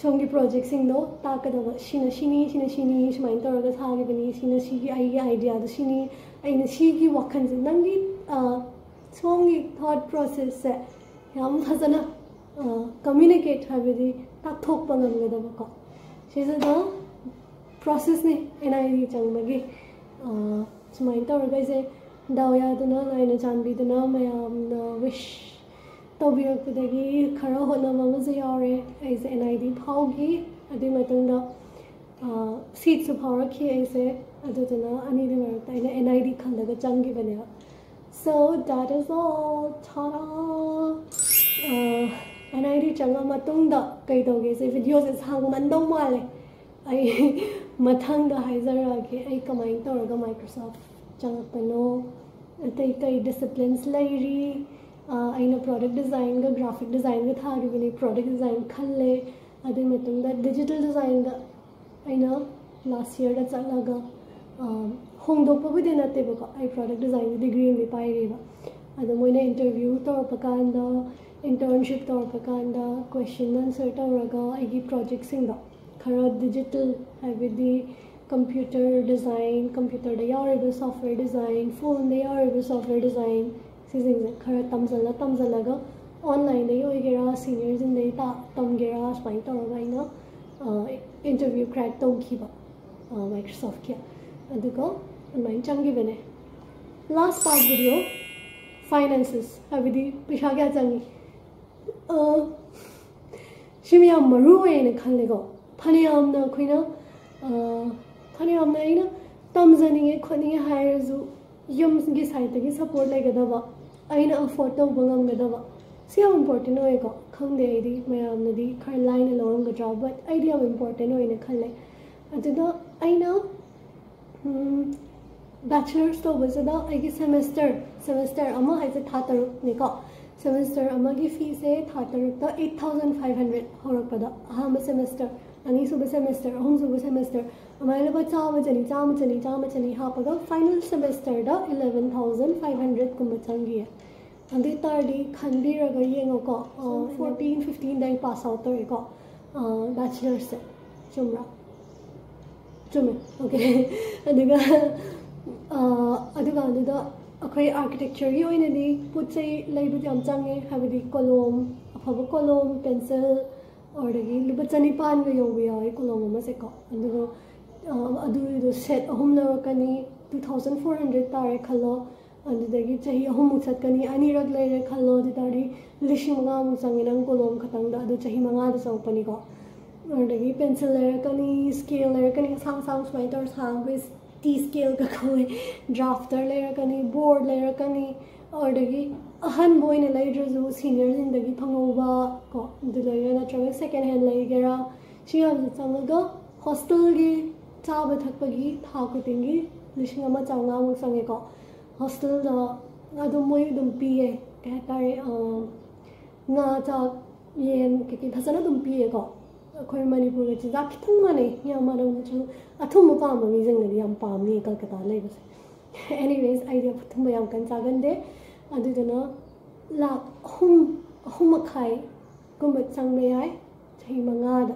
ꯁꯣꯝꯒꯤ projectꯁꯤꯡꯗꯣ ꯇꯥꯛꯀꯗꯕ, ꯁꯤꯅ ꯁꯤꯅꯤ, ꯁꯤꯅ ꯁꯤꯅꯤ, ꯁꯨꯃꯥꯏꯅ ꯇꯧꯔꯒ ꯁꯥꯈꯤꯕꯅꯤ, ꯁꯤꯅ ꯁꯤꯒꯤ ꯑꯩꯒꯤ ideaꯗꯣ ꯁꯤꯅꯤ, ꯑꯩꯅ ꯁꯤꯒꯤ ꯋꯥꯈꯜꯁꯦ, ꯅꯪꯒꯤ, ꯑ, ꯁꯣꯝꯒꯤ thought processꯁꯦ ꯌꯥꯝ ꯐꯖꯅ, ꯑ, communicate, ꯍꯥꯏꯕꯗꯤ ꯇꯥꯛꯊꯣꯛꯄ ꯉꯝꯒꯗꯕꯀꯣ꯫ ꯁꯤꯁꯤꯅ processꯅꯤ NID ꯆꯪꯕꯒꯤ꯫ ꯑ, ꯁꯨꯃꯥꯏꯅ ꯇꯧꯔꯒ ꯑꯩꯁꯦ ꯗꯥꯎ ꯌꯥꯗꯨꯅ, ꯂꯥꯏꯅ ꯆꯥꯟꯕꯤꯗꯨꯅ, ꯃꯌꯥꯝꯅ wish ꯇꯧꯕꯤꯔꯛꯄꯗꯒꯤ ꯈꯔ ꯍꯣꯠꯅꯕ ꯑꯃꯁꯨ ꯌꯥꯎꯔꯦ꯫ ꯑꯩꯁꯦ NID ꯐꯥꯎꯈꯤ꯫ ꯑꯗꯨꯒꯤ ꯃꯇꯨꯡꯗ, ꯑ, seatꯁꯨ ꯐꯥꯎꯔꯛꯈꯤ ꯑꯩꯁꯦ꯫ ꯑꯗꯨꯗꯨꯅ ꯑꯅꯤꯗꯨꯒꯤ ꯃꯔꯛꯇ ꯑꯩꯅ NID ꯈꯜꯂꯒ ꯆꯪꯈꯤꯕꯅꯦꯕ꯫ So that is all. Ta-da! ꯑ, NID ꯆꯪꯉ ꯃꯇꯨꯡꯗ ꯀꯩ ꯇꯧꯒꯦꯁꯦ, videoꯁꯦ ꯁꯥꯡꯃꯟꯗꯧ ꯃꯥꯜꯂꯦ꯫ ꯑꯩ ꯃꯊꯪꯗ ꯍꯥꯏꯖꯔꯛꯑꯒꯦ ꯑꯩ ꯀꯃꯥꯏꯅ ꯇꯧꯔꯒ Microsoft ꯆꯪꯉꯛꯄꯅꯣ, ꯑꯇꯩ ꯀꯩ disciplines ꯂꯩꯔꯤ꯫ ꯑ, ꯑꯩꯅ product designꯒ graphic designꯒ ꯊꯥꯈꯤꯕꯅꯤ, product design ꯈꯜꯂꯦ꯫ ꯑꯗꯨꯒꯤ ꯃꯇꯨꯡꯗ digital designꯗ ꯑꯩꯅ last yearꯗ ꯆꯠꯂꯒ, ꯑ, ꯍꯣꯡꯗꯣꯛꯄꯕꯨꯗꯤ ꯅꯠꯇꯦꯕꯀꯣ, ꯑꯩ product designꯒꯤ degree ꯑꯃꯗꯤ ꯄꯥꯏꯔꯤꯕ꯫ ꯑꯗꯣ ꯃꯣꯏꯅ interview ꯇꯧꯔꯛꯄ ꯀꯥꯟꯗ, internship ꯇꯧꯔꯛꯄ ꯀꯥꯟꯗ question answer ꯇꯧꯔꯒ ꯑꯩꯒꯤ projectꯁꯤꯡꯗꯣ ꯈꯔ digital, ꯍꯥꯏꯕꯗꯤ computer design, computerꯗ ꯌꯥꯎꯔꯤꯕ software design, phoneꯗ ꯌꯥꯎꯔꯤꯕ software design, ꯁꯤꯁꯤꯡꯁꯦ ꯈꯔ ꯇꯝꯁꯤꯜꯂ ꯇꯝꯁꯤꯜꯂꯒ onlineꯗꯒꯤ ꯑꯣꯏꯒꯦꯔꯥ, seniorꯁꯤꯡꯗꯒꯤ ꯇꯝꯒꯦꯔꯥ, ꯁꯨꯃꯥꯏꯅ ꯇꯧꯔꯒ ꯑꯩꯅ, ꯑ, interview crack ꯇꯧꯈꯤꯕ, ꯑ, Microsoftꯀꯤ꯫ ꯑꯗꯨꯒ ꯑꯗꯨꯃꯥꯏꯅ ꯆꯪꯈꯤꯕꯅꯦ꯫ Last part video, finances, ꯍꯥꯏꯕꯗꯤ ꯄꯩꯁꯥ ꯀꯌꯥ ꯆꯪꯉꯤ꯫ ꯑ, ꯁꯤꯃ ꯌꯥꯝ ꯃꯔꯨ ꯑꯣꯏꯌꯦꯅ ꯈꯜꯂꯦꯀꯣ꯫ ꯐꯅꯌꯥꯝꯅ ꯑꯩꯈꯣꯏꯅ, ꯑ, ꯐꯅꯌꯥꯝꯅ ꯑꯩꯅ ꯇꯝꯖꯅꯤꯡꯉꯦ ꯈꯣꯠꯅꯤꯡꯉꯦ ꯍꯥꯏꯔꯁꯨ ꯌꯨꯝꯒꯤ sideꯇꯒꯤ support ꯂꯩꯒꯗꯕ, ꯑꯩꯅ afford ꯇꯧꯕ ꯉꯝꯒꯗꯕ, ꯁꯤ ꯌꯥꯝ important ꯑꯣꯏꯌꯦꯀꯣ꯫ ꯈꯪꯗꯦ, ꯑꯩꯗꯤ ꯃꯌꯥꯝꯅꯗꯤ ꯈꯔ ꯂꯥꯏꯅ ꯂꯧꯔꯝꯒꯗ꯭ꯔꯥ, but ꯑꯩꯗꯤ ꯌꯥꯝ important ꯑꯣꯏꯅ ꯈꯜꯂꯦ꯫ ꯑꯗꯨꯗ ꯑꯩꯅ bachelorꯁ ꯇꯧꯕꯁꯤꯗ ꯑꯩꯒꯤ semester, semester ꯑꯃ ꯍꯥꯏꯁꯦ ꯊꯥ ꯇꯔꯨꯛꯅꯤꯀꯣ꯫ Semester ꯑꯃꯒꯤ feeꯁꯦ ꯊꯥ ꯇꯔꯨꯛꯇ eight thousand five hundred ꯍꯧꯔꯛꯄꯗ, ꯑꯍꯥꯟꯕ semester, ꯑꯅꯤꯁꯨꯕ semester, ꯑꯍꯨꯝꯁꯨꯕ semester, ꯑꯗꯨꯃꯥꯏꯅ ꯂꯨꯄꯥ ꯆꯥꯝꯃ ꯆꯅꯤ, ꯆꯥꯝꯃ ꯆꯅꯤ, ꯆꯥꯝꯃ ꯆꯅꯤ ꯍꯥꯞꯄꯒ final semesterꯗ eleven thousand five hundredꯀꯨꯝꯕ ꯆꯪꯈꯤꯌꯦ꯫ ꯑꯗꯨ ꯑꯣꯏ ꯇꯥꯔꯗꯤ ꯈꯟꯕꯤꯔꯒ ꯌꯦꯡꯉꯣꯀꯣ, fourteen fifteenꯗ ꯑꯩ pass out ꯇꯧꯔꯦꯀꯣ, bachelorꯁꯦ꯫ ꯆꯨꯝꯕ꯭ꯔꯥ? ꯆꯨꯝꯃꯦ꯫ Okay꯫ ꯑꯗꯨꯒ ꯑꯗꯨꯀꯥꯟꯗꯨꯗ ꯑꯩꯈꯣꯏ architectureꯒꯤ ꯑꯣꯏꯅꯗꯤ ꯄꯣꯠ ꯆꯩ ꯂꯩꯕꯗꯤ ꯌꯥꯝ ꯆꯪꯉꯦ, ꯍꯥꯏꯕꯗꯤ ꯀꯣꯂꯣꯝ, ꯑꯐꯕ ꯀꯣꯂꯣꯝ, pencil, ꯑꯗꯒꯤ ꯂꯨꯄꯥ ꯆꯅꯤꯄꯥꯟꯒ ꯌꯧꯕ ꯌꯥꯎꯋꯦ ꯀꯣꯂꯣꯝ ꯑꯃꯁꯦꯀꯣ꯫ ꯑꯗꯨꯒ ꯑꯗꯨꯒꯤꯗꯣ set ꯑꯍꯨꯝ ꯂꯧꯔꯛꯀꯅꯤ, two thousand four hundred ꯇꯥꯔꯦ ꯈꯜꯂꯣ꯫ ꯑꯗꯨꯗꯒꯤ ꯆꯍꯤ ꯑꯍꯨꯝꯃꯨꯛ ꯆꯠꯀꯅꯤ, ꯑꯅꯤꯔꯛ ꯂꯩꯔꯦ ꯈꯜꯂꯣ, ꯑꯗꯨ ꯇꯥꯔꯗꯤ ꯂꯤꯁꯤꯡ ꯃꯉꯥꯃꯨꯛ ꯆꯪꯉꯦ ꯅꯪ ꯀꯣꯂꯣꯝ ꯈꯛꯇꯪꯗ, ꯑꯗꯨ ꯆꯍꯤ ꯃꯉꯥꯗ ꯆꯪꯉꯛꯄꯅꯤꯀꯣ꯫ ꯑꯗꯨꯗꯒꯤ pencil ꯂꯩꯔꯛꯀꯅꯤ, scale ꯂꯩꯔꯛꯀꯅꯤ, ꯑꯁꯥꯡ ꯑꯁꯥꯡ ꯁꯨꯃꯥꯏꯅ ꯇꯧꯔ ꯁꯥꯡꯕ, T scaleꯒ ꯀꯧꯋꯦ, drafter ꯂꯩꯔꯛꯀꯅꯤ, board ꯂꯩꯔꯛꯀꯅꯤ꯫ ꯑꯗꯨꯗꯒꯤ ꯑꯍꯟꯕ ꯑꯣꯏꯅ ꯂꯩꯗ꯭ꯔꯁꯨ seniorꯁꯤꯡꯗꯒꯤ ꯐꯪꯍꯧꯕ ꯀꯣ, ꯑꯗꯨ ꯂꯩꯔ ꯅꯠꯇ꯭ꯔꯒ second hand ꯂꯩꯒꯦꯔꯥ, ꯁꯤ ꯌꯥꯝꯅ ꯆꯪꯉꯒ hostelꯒꯤ ꯆꯥꯕ ꯊꯛꯄꯒꯤ ꯊꯥ ꯈꯨꯗꯤꯡꯒꯤ ꯂꯤꯁꯤꯡ ꯑꯃ ꯆꯥꯝꯃꯉꯥꯃꯨꯛ ꯆꯪꯉꯦꯀꯣ꯫ Hostelꯗ ꯑꯗꯨꯝ ꯃꯣꯏ ꯑꯗꯨꯝ ꯄꯤꯌꯦ, ꯀꯩ ꯍꯥꯏꯇꯥꯔꯦ, ꯉꯥ, ꯆꯥꯛ, ꯌꯦꯟ ꯀꯩꯀꯩ ꯐꯖꯅ ꯑꯗꯨꯝ ꯄꯤꯌꯦꯀꯣ꯫ ꯑꯩꯈꯣꯏ ꯃꯅꯤꯄꯨꯔꯒ ꯆꯤꯟꯖꯥꯛ ꯈꯤꯇꯪ ꯃꯥꯟꯅꯩ, ꯌꯥꯝ ꯃꯥꯟꯅꯕ ꯅꯠꯇ꯭ꯔꯁꯨ꯫ ꯑꯊꯨꯝꯕ ꯄꯥꯝꯕ ꯃꯤꯁꯤꯡꯅꯗꯤ ꯌꯥꯝ ꯄꯥꯝꯅꯤ ꯀꯜꯀꯇꯥ ꯂꯩꯕꯁꯦ꯫ Anyways, ꯑꯩꯗꯤ ꯑꯊꯨꯝꯕ ꯌꯥꯝ ꯀꯟꯅ ꯆꯥꯒꯟꯗꯦ꯫ ꯑꯗꯨꯗꯨꯅ ꯂꯥꯛ ꯑꯍꯨꯝ, ꯑꯍꯨꯝ ꯃꯈꯥꯏꯒꯨꯝꯕ ꯆꯪꯕ ꯌꯥꯏ ꯆꯍꯤ ꯃꯉꯥꯗ꯫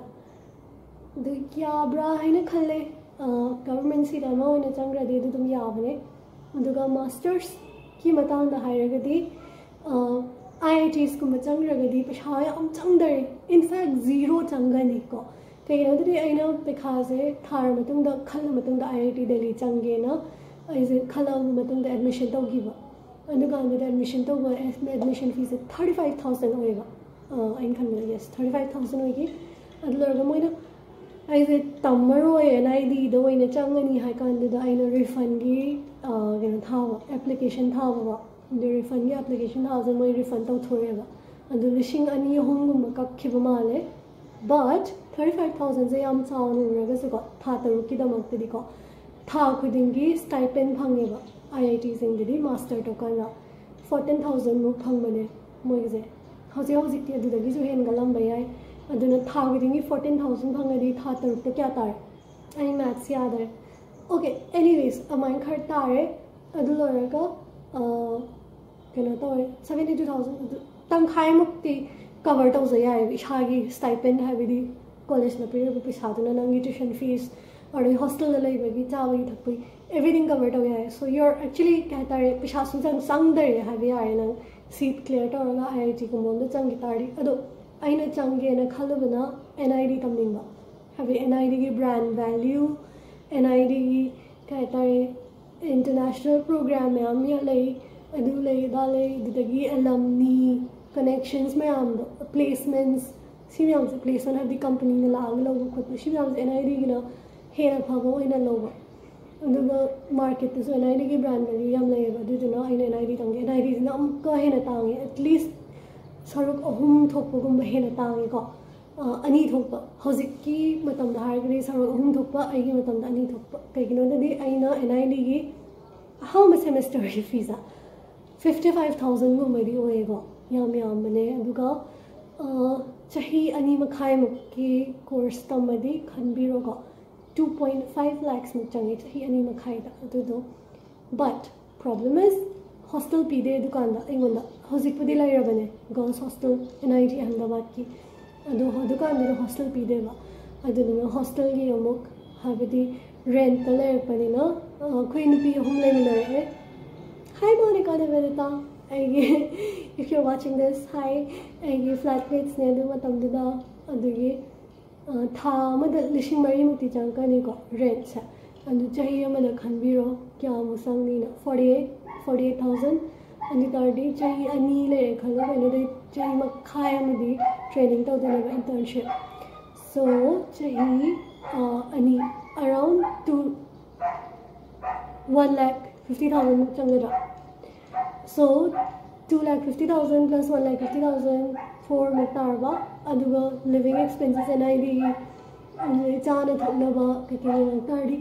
ꯑꯗꯨ ꯌꯥꯕ꯭ꯔꯥ ꯍꯥꯏꯅ ꯈꯜꯂꯦ꯫ Government seat ꯑꯃ ꯑꯣꯏꯅ ꯆꯪꯈ꯭ꯔꯗꯤ ꯑꯗꯨ ꯑꯗꯨꯝ ꯌꯥꯕꯅꯦ꯫ ꯑꯗꯨꯒ mastersꯀꯤ ꯃꯇꯥꯡꯗ ꯍꯥꯏꯔꯒꯗꯤ, IITsꯀꯨꯝꯕ ꯆꯪꯈ꯭ꯔꯒꯗꯤ ꯄꯩꯁꯥ ꯌꯥꯝ ꯆꯪꯗꯔꯦ, in fact zero ꯆꯪꯒꯅꯤ ꯀꯣ꯫ ꯀꯩꯒꯤꯅꯣ ꯍꯥꯏꯗꯤ ꯑꯩꯅ ꯄꯩꯈꯥꯁꯦ ꯊꯥꯔ ꯃꯇꯨꯡꯗ, ꯈꯜꯂ ꯃꯇꯨꯡꯗ IIT Delhi ꯆꯪꯒꯦꯅ ꯑꯩꯁꯦ ꯈꯜꯂꯛꯑꯕ ꯃꯇꯨꯡꯗ admission ꯇꯧꯈꯤꯕ꯫ ꯑꯗꯨꯀꯥꯟꯗꯨꯗ admission ꯇꯧꯕ, admission feeꯁꯦ thirty five thousand ꯑꯣꯏꯌꯦꯕ꯫ ꯑꯩꯅ ꯈꯟꯕꯗ, yes, thirty five thousand ꯑꯣꯏꯈꯤ꯫ ꯑꯗꯨ ꯂꯣꯏꯔꯒ ꯃꯣꯏꯅ ꯑꯩꯁꯦ ꯇꯝꯃꯔꯣꯏ, NIDꯗ ꯑꯣꯏꯅ ꯆꯪꯉꯅꯤ ꯍꯥꯏ ꯀꯥꯟꯗꯨꯗ ꯑꯩꯅ refundꯒꯤ ꯀꯩꯅꯣ ꯊꯥꯕ, application ꯊꯥꯕꯀꯣ꯫ ꯑꯗꯨ refundꯒꯤ application ꯊꯥꯕꯁꯦ ꯃꯣꯏ refund ꯇꯧꯊꯣꯔꯛꯑꯦꯕ꯫ ꯑꯗꯨ ꯂꯤꯁꯤꯡ ꯑꯅꯤ ꯑꯍꯨꯝꯒꯨꯝꯕ ꯀꯛꯈꯤꯕ ꯃꯥꯜꯂꯦ꯫ But thirty five thousandꯁꯦ ꯌꯥꯝ ꯆꯥꯎꯅ ꯎꯔꯒꯁꯨꯀꯣ, ꯊꯥ ꯇꯔꯨꯛꯀꯤꯗꯃꯛꯇꯗꯤꯀꯣ, ꯊꯥ ꯈꯨꯗꯤꯡꯒꯤ stipend ꯐꯪꯉꯦꯕ꯫ IITꯁꯤꯡꯗꯗꯤ master ꯇꯧꯀꯥꯟꯗ fourteen thousandꯃꯨꯛ ꯐꯪꯕꯅꯦ꯫ ꯃꯣꯏꯒꯤꯁꯦ꯫ ꯍꯧꯖꯤꯛ ꯍꯧꯖꯤꯛꯇꯤ ꯑꯗꯨꯗꯒꯤꯁꯨ ꯍꯦꯟꯒꯠꯂꯝꯕ ꯌꯥꯏ꯫ ꯑꯗꯨꯅ ꯊꯥ ꯈꯨꯗꯤꯡꯒꯤ fourteen thousand ꯐꯪꯉꯗꯤ ꯊꯥ ꯇꯔꯨꯛꯇ ꯀꯌꯥ ꯇꯥꯔꯦ? ꯑꯩ maths ꯌꯥꯗꯔꯦ꯫ Okay, anyways, ꯑꯗꯨꯃꯥꯏꯅ ꯈꯔ ꯇꯥꯔꯦ꯫ ꯑꯗꯨ ꯂꯣꯏꯔꯒ ꯀꯩꯅꯣ ꯇꯧꯔꯦ, seventy two thousand ꯑꯗꯨ ꯇꯪꯈꯥꯏꯃꯨꯛꯇꯤ cover ꯇꯧꯖ ꯌꯥꯏꯑꯕ ꯏꯁꯥꯒꯤ stipend, ꯍꯥꯏꯕꯗꯤ ꯀꯣꯂꯦꯖꯅ ꯄꯤꯔꯤꯕ ꯄꯩꯁꯥꯗꯨꯅ ꯅꯪꯒꯤ tuition fees, ꯑꯗꯩ ꯍꯣꯁꯇꯦꯜꯗ ꯂꯩꯕꯒꯤ, ꯆꯥꯕꯒꯤ, ꯊꯛꯄꯒꯤ, everything cover ꯇꯧ ꯌꯥꯏ꯫ So you're actually, ꯀꯩ ꯍꯥꯏꯇꯥꯔꯦ, ꯄꯩꯁꯥ ꯁꯨꯡꯆꯪ ꯆꯪꯗꯔꯦ ꯍꯥꯏꯕ ꯌꯥꯔꯦ꯫ ꯅꯪ seat clear ꯇꯧꯔꯒ I I T ꯒꯨꯝꯕ ꯑꯃꯗ ꯆꯪꯈꯤ ꯇꯥꯔꯗꯤ꯫ ꯑꯗꯣ ꯑꯩꯅ ꯆꯪꯒꯦꯅ ꯈꯜꯂꯨꯕꯅ N I D ꯇꯝꯅꯤꯡꯕ, ꯍꯥꯏꯕꯗꯤ N I D ꯒꯤ brand value, N I D ꯒꯤ, ꯀꯩ ꯍꯥꯏꯇꯥꯔꯦ, international program ꯃꯌꯥꯝ ꯂꯩ, ꯑꯗꯨ ꯂꯩ, ꯑꯗꯥ ꯂꯩ, ꯑꯗꯨꯗꯒꯤ alumni connections ꯃꯌꯥꯝꯗꯣ, placements, ꯁꯤ ꯃꯌꯥꯝꯁꯦ, placement ꯍꯥꯏꯕꯗꯤ ꯀꯝꯄꯅꯤꯅ ꯂꯥꯛꯑꯒ ꯂꯧꯕ ꯈꯣꯠꯄ, ꯁꯤ ꯃꯌꯥꯝꯁꯦ N I D ꯒꯤꯅ ꯍꯦꯟꯅ ꯐꯕ ꯑꯣꯏꯅ ꯂꯧꯕ꯫ ꯑꯗꯨꯒ market ꯇꯁꯨ N I D ꯒꯤ brand value ꯌꯥꯝ ꯂꯩꯌꯦꯕ, ꯑꯗꯨꯗꯨꯅ ꯑꯩꯅ N I D ꯇꯝꯒꯦ꯫ N I D ꯁꯤꯅ ꯑꯃꯨꯛꯀ ꯍꯦꯟꯅ ꯇꯥꯡꯉꯦ, at least ꯁꯔꯨꯛ ꯑꯍꯨꯝ ꯊꯣꯛꯄꯒꯨꯝꯕ ꯍꯦꯟꯅ ꯇꯥꯡꯉꯦꯀꯣ꯫ ꯑꯅꯤ ꯊꯣꯛꯄ, ꯍꯧꯖꯤꯛꯀꯤ ꯃꯇꯝꯗ ꯍꯥꯏꯔꯒꯗꯤ ꯁꯔꯨꯛ ꯑꯍꯨꯝ ꯊꯣꯛꯄ, ꯑꯩꯒꯤ ꯃꯇꯝꯗ ꯑꯅꯤ ꯊꯣꯛꯄ꯫ ꯀꯩꯒꯤꯅꯣꯗꯗꯤ ꯑꯩꯅ N I D ꯒꯤ ꯑꯍꯥꯟꯕ semester ꯒꯤ fees ꯁꯦ fifty five thousand ꯒꯨꯝꯕꯗꯤ ꯑꯣꯏꯌꯦꯀꯣ, ꯌꯥꯝ ꯌꯥꯝꯕꯅꯦ꯫ ꯑꯗꯨꯒ ꯆꯍꯤ ꯑꯅꯤ ꯃꯈꯥꯏꯃꯨꯛꯀꯤ course ꯇꯝꯃꯗꯤ ꯈꯟꯕꯤꯔꯣꯀꯣ, two point five lakhs ꯃꯨꯛ ꯆꯪꯉꯦ ꯆꯍꯤ ꯑꯅꯤ ꯃꯈꯥꯏꯗ꯫ ꯑꯗꯨꯗꯣ, but problem is, hostel ꯄꯤꯗꯦ ꯑꯗꯨꯀꯥꯟꯗ ꯑꯩꯉꯣꯟꯗ꯫ ꯍꯧꯖꯤꯛꯄꯨꯗꯤ ꯂꯩꯔꯕꯅꯦ girls hostel N I T ꯑꯍꯃꯗꯥꯕꯥꯗꯀꯤ, ꯑꯗꯣ ꯑꯗꯨꯀꯥꯟꯗꯨꯗ hostel ꯄꯤꯗꯦꯕ꯫ ꯑꯗꯨꯗꯨꯅ hostel ꯒꯤ ꯑꯃꯨꯛ, ꯍꯥꯏꯕꯗꯤ rent ꯇ ꯂꯩꯔꯛꯄꯅꯤꯅ, ꯑꯩꯈꯣꯏ ꯅꯨꯄꯤ ꯑꯍꯨꯝ ꯂꯩꯃꯤꯟꯅꯔꯛꯑꯦ꯫ Hi Monica, Nivedita, ꯑꯩꯒꯤ, if you're watching this, hi, ꯑꯩꯒꯤ flatmates ꯅꯦ ꯑꯗꯨ ꯃꯇꯝꯗꯨꯗ꯫ ꯑꯗꯨꯒꯤ ꯊꯥ ꯑꯃꯗ ꯂꯤꯁꯤꯡ ꯃꯔꯤꯃꯨꯛꯇꯤ ꯆꯪꯉꯛꯀꯅꯤꯀꯣ rent ꯁꯦ꯫ ꯑꯗꯨ ꯆꯍꯤ ꯑꯃꯗ ꯈꯟꯕꯤꯔꯣ ꯀꯌꯥꯃꯨꯛ ꯆꯪꯅꯤꯅ, forty eight, forty eight thousand꯫ ꯑꯗꯨ ꯇꯥꯔꯗꯤ ꯆꯍꯤ ꯑꯅꯤ ꯂꯩꯔꯦ ꯈꯜꯂꯣ, ꯀꯩꯅꯣꯗꯩ ꯆꯍꯤ ꯃꯈꯥꯏ ꯑꯃꯗꯤ training ꯇꯧꯗꯣꯏꯅꯦꯕ, internship꯫ So ꯆꯍꯤ ꯑꯅꯤ, around two, one lakh fifty thousand ꯃꯨꯛ ꯆꯪꯒꯗ꯭ꯔꯥ? So two lakh fifty thousand plus one lakh fifty thousand, four ꯃꯨꯛ ꯇꯥꯔꯕ꯫ ꯑꯗꯨꯒ living expenses, N I D ꯒꯤ ꯆꯥꯅ ꯊꯛꯅꯕ ꯀꯩꯀꯩ ꯌꯦꯡꯉꯛ ꯇꯥꯔꯗꯤ,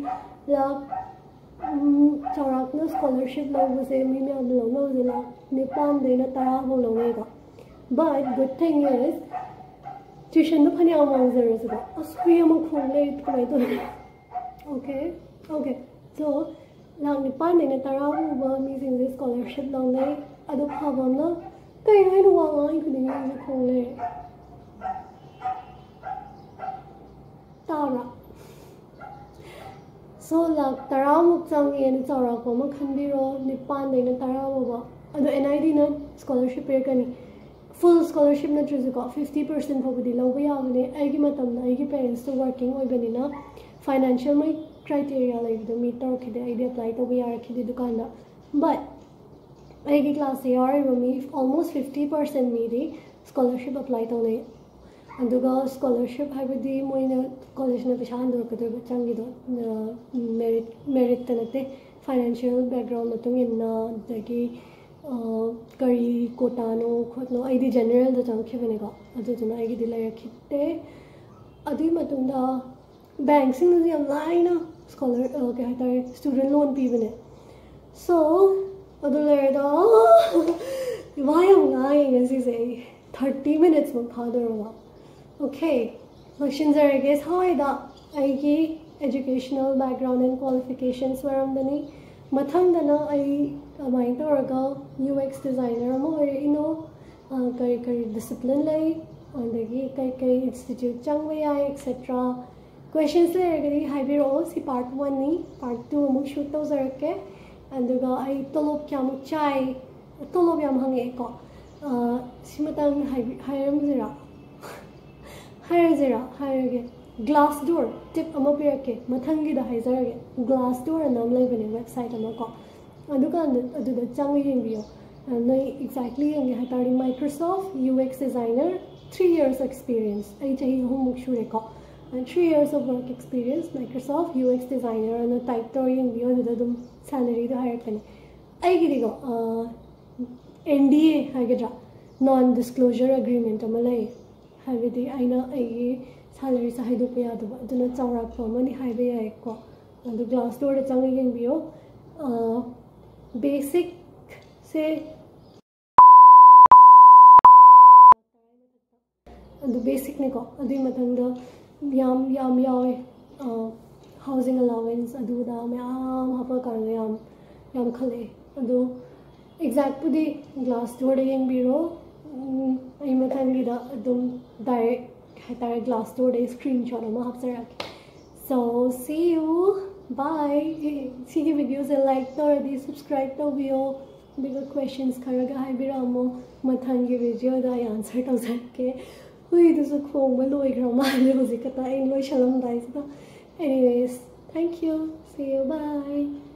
ꯂꯥꯛ, ꯆꯥꯎꯔꯥꯛꯅ scholarship ꯂꯧꯕꯁꯦ ꯃꯤ ꯃꯌꯥꯝꯅ ꯂꯧꯅꯕꯁꯦ ꯂꯥꯛ ꯅꯤꯄꯥꯟꯗꯩꯅ ꯇꯔꯥ ꯐꯥꯎ ꯂꯧꯅꯩꯀꯣ꯫ But good thing is, tuitionꯗꯣ ꯐꯅꯌꯥꯝ ꯋꯥꯡꯖꯔꯁꯨꯀꯣ, ꯑꯁ, ꯍꯨꯏ ꯑꯃ ꯈꯣꯡ ꯂꯩ, ꯀꯃꯥꯏꯅ ꯇꯧꯅꯤ? Okay, okay. So, ꯂꯥꯛ ꯅꯤꯄꯥꯟꯗꯩꯅ ꯇꯔꯥ ꯐꯥꯎꯕ ꯃꯤꯁꯤꯡꯁꯦ scholarship ꯂꯧꯅꯩ꯫ ꯑꯗꯣ ꯐꯕ ꯑꯃꯅ, ꯀꯩꯅꯣ ꯑꯩꯅ ꯋꯥ ꯉꯥꯡꯉꯤ ꯈꯨꯗꯤꯡꯒꯤ ꯃꯤꯁꯦ ꯈꯣꯡ ꯂꯩꯔꯦ? ꯇꯥꯕ꯭ꯔꯥ? So, ꯂꯥꯛ ꯇꯔꯥꯃꯨꯛ ꯆꯪꯉꯦꯅ ꯆꯥꯎꯔꯥꯛꯄ ꯑꯃ ꯈꯟꯕꯤꯔꯣ, ꯅꯤꯄꯥꯟꯗꯩꯅ ꯇꯔꯥ ꯐꯥꯎꯕ꯫ ꯑꯗꯣ NIDꯅ scholarship ꯄꯤꯔꯛꯀꯅꯤ꯫ Full scholarship ꯅꯠꯇ꯭ꯔꯁꯨꯀꯣ, fifty percent ꯐꯥꯎꯕꯗꯤ ꯂꯧꯕ ꯌꯥꯕꯅꯦ꯫ ꯑꯩꯒꯤ ꯃꯇꯝꯗ ꯑꯩꯒꯤ parentsꯇꯣ working ꯑꯣꯏꯕꯅꯤꯅ, financial ꯃꯣꯏ criteria ꯂꯩꯕꯗꯣ meet ꯇꯧꯔꯛꯈꯤꯗꯦ, ꯑꯩꯗꯤ apply ꯇꯧꯕ ꯌꯥꯔꯛꯈꯤꯗꯦ ꯗꯨꯀꯥꯟꯗ꯫ But ꯑꯩꯒꯤ classꯇ ꯌꯥꯎꯔꯤꯕ ꯃꯤ almost fifty percent ꯃꯤꯗꯤ scholarship apply ꯇꯧꯅꯩ꯫ ꯑꯗꯨꯒ scholarship ꯍꯥꯏꯕꯗꯤ ꯃꯣꯏꯅ, collegeꯅ ꯄꯩꯁꯥ ꯍꯟꯗꯣꯔꯛꯀꯗꯣꯏꯕ ꯆꯪꯈꯤꯗꯣ, merit, meritꯇ ꯅꯠꯇꯦ, financial background ꯃꯇꯨꯡ ꯏꯟꯅ, ꯑꯗꯒꯤ, ꯑ, ꯀꯔꯤ quotaꯅꯣ ꯈꯣꯠꯅꯣ, ꯑꯩꯗꯤ generalꯗ ꯆꯪꯈꯤꯕꯅꯦꯀꯣ, ꯑꯗꯨꯗꯨꯅ ꯑꯩꯒꯤꯗꯤ ꯂꯩꯔꯛꯈꯤꯗꯦ꯫ ꯑꯗꯨꯒꯤ ꯃꯇꯨꯡꯗ bankꯁꯤꯡꯅꯁꯨ ꯌꯥꯝ ꯂꯥꯏꯅ scholar, ꯑ, ꯀꯩ ꯍꯥꯏꯇꯥꯔꯦ, student loan ꯄꯤꯕꯅꯦ꯫ So, ꯑꯗꯨ ꯂꯩꯔꯦꯗꯣ꯫ ꯋꯥ ꯌꯥꯝ ꯉꯥꯡꯉꯦ ꯉꯁꯤꯁꯦ ꯑꯩ꯫ Thirty minutesꯃꯨꯛ ꯐꯥꯗꯣꯔꯕ꯫ Okay, ꯂꯣꯏꯁꯤꯟꯖꯔꯒꯦ ꯁ꯭ꯋꯥꯏꯗ ꯑꯩꯒꯤ educational background and qualifications ꯃꯔꯝꯗꯅꯤ꯫ ꯃꯊꯪꯗꯅ ꯑꯩ ꯀꯃꯥꯏꯅ ꯇꯧꯔꯒ UX designer ꯑꯃ ꯑꯣꯏꯔꯛꯏꯅꯣ, ꯑ, ꯀꯔꯤ ꯀꯔꯤ discipline ꯂꯩ, ꯑꯗꯒꯤ ꯀꯩ ꯀꯩ institute ꯆꯪꯕ ꯌꯥꯏ, etcetera꯫ Questions ꯂꯩꯔꯒꯗꯤ ꯍꯥꯏꯕꯤꯔꯛꯑꯣ꯫ ꯁꯤ part oneꯅꯤ, part two ꯑꯃꯨꯛ shoot ꯇꯧꯖꯔꯛꯀꯦ꯫ ꯑꯗꯨꯒ ꯑꯩ ꯇꯣꯂꯣꯞ ꯀꯌꯥꯃꯨꯛ ꯆꯥꯏ, ꯇꯣꯂꯣꯞ ꯌꯥꯝ ꯍꯪꯉꯛꯑꯦꯀꯣ꯫ ꯑ, ꯁꯤ ꯃꯇꯥꯡꯗ ꯍꯥꯏꯕꯤ-, ꯍꯥꯏꯔꯝꯁꯤꯔꯥ? ꯍꯥꯏꯔꯁꯤꯔꯥ? ꯍꯥꯏꯔꯒꯦ꯫ Glassdoor tip ꯑꯃ ꯄꯤꯔꯛꯀꯦ, ꯃꯊꯪꯒꯤꯗ ꯍꯥꯏꯖꯔꯒꯦ꯫ Glassdoor ꯑꯅ ꯑꯃ ꯂꯩꯕꯅꯦ, website ꯑꯃ ꯀꯣ, ꯑꯗꯨꯀꯥꯟꯗ ꯑꯗꯨꯗ ꯆꯪꯉ ꯌꯦꯡꯕꯤꯌꯣ꯫ ꯑ, ꯅꯣꯏ exactly ꯌꯦꯡꯒꯦ ꯍꯥꯏ ꯇꯥꯔꯗꯤ, Microsoft UX designer, three years experience, ꯑꯩ ꯆꯍꯤ ꯑꯍꯨꯝꯃꯨꯛ ꯁꯨꯔꯦꯀꯣ꯫ And three years of work experience, Microsoft UX designer ꯑꯅ type ꯇꯧꯔ ꯌꯦꯡꯕꯤꯌꯣ, ꯑꯗꯨꯗ ꯑꯗꯨꯝ salaryꯗꯣ ꯍꯥꯏꯔꯛꯀꯅꯤ꯫ ꯑꯩꯒꯤꯗꯤꯀꯣ, ꯑ, NDA ꯍꯥꯏꯒꯗ꯭ꯔꯥ, non disclosure agreement ꯑꯃ ꯂꯩ꯫ ꯍꯥꯏꯕꯗꯤ ꯑꯩꯅ ꯑꯩꯒꯤ salaryꯁꯦ ꯍꯥꯏꯗꯣꯛꯄ ꯌꯥꯗꯕ, ꯑꯗꯨꯅ ꯆꯥꯎꯔꯥꯛꯄ ꯑꯃꯅꯤ ꯍꯥꯏꯕ ꯌꯥꯏꯀꯣ꯫ ꯑꯗꯨ Glassdoorꯗ ꯆꯪꯉ ꯌꯦꯡꯕꯤꯌꯣ꯫ ꯑ, basicꯁꯦ ꯑꯗꯨ ꯕꯦꯁꯤꯛꯅꯤꯀꯣ꯫ ꯑꯗꯨꯒꯤ ꯃꯊꯪꯗ ꯌꯥꯝ ꯌꯥꯝ ꯌꯥꯎꯋꯦ, ꯍꯥꯎꯁꯤꯡ ꯑꯦꯂꯥꯋꯦꯟꯁ ꯑꯗꯨꯗ ꯃꯌꯥꯝ ꯍꯥꯞꯄꯛꯀꯥꯟꯗ ꯌꯥꯝ ꯌꯥꯝꯈꯠꯂꯛꯑꯦ꯫ ꯑꯗꯣ ꯑꯦꯛꯖꯦꯛꯄꯨꯗꯤ ꯒ꯭ꯂꯥꯁ ꯗꯣꯔꯗ ꯌꯦꯡꯕꯤꯔꯣ꯫ ꯎꯝ, ꯑꯩ ꯃꯊꯪꯒꯤꯗ ꯑꯗꯨꯝ ꯗꯥꯏꯔꯦꯛ ꯍꯥꯏꯇꯥꯔꯦ ꯒ꯭ꯂꯥꯁ ꯗꯣꯔꯗ ꯁ꯭ꯀ꯭ꯔꯤꯟ ꯁꯣꯠ ꯑꯃ ꯍꯥꯞꯆꯔꯛꯀꯦ꯫ So see you, bye꯫ ꯁꯤꯒꯤ ꯚꯤꯗꯤꯑꯣꯁꯦ ꯂꯥꯏꯛ ꯇꯧꯔꯗꯤ ꯁꯕꯁꯀ꯭ꯔꯥꯏꯕ ꯇꯧꯕꯤꯌꯣ, ꯑꯗꯨꯒ ꯀ꯭ꯋꯦꯁꯟꯁ ꯈꯔꯒ ꯍꯥꯏꯕꯤꯔꯛꯑꯝꯃꯣ, ꯃꯊꯪꯒꯤ ꯚꯤꯗꯤꯑꯣꯗ ꯑꯩ ꯑꯟꯁꯔ ꯇꯧꯖꯔꯛꯀꯦ꯫ ꯍꯨꯏꯗꯨꯁꯨ ꯈꯣꯡꯕ ꯂꯣꯏꯈ꯭ꯔ ꯃꯥꯜꯂꯦ ꯍꯧꯖꯤꯛ ꯈꯛꯇ ꯑꯩ ꯂꯣꯏꯁꯜꯂꯝꯗꯥꯏꯁꯤꯗ꯫ Anyways, thank you, see you, bye꯫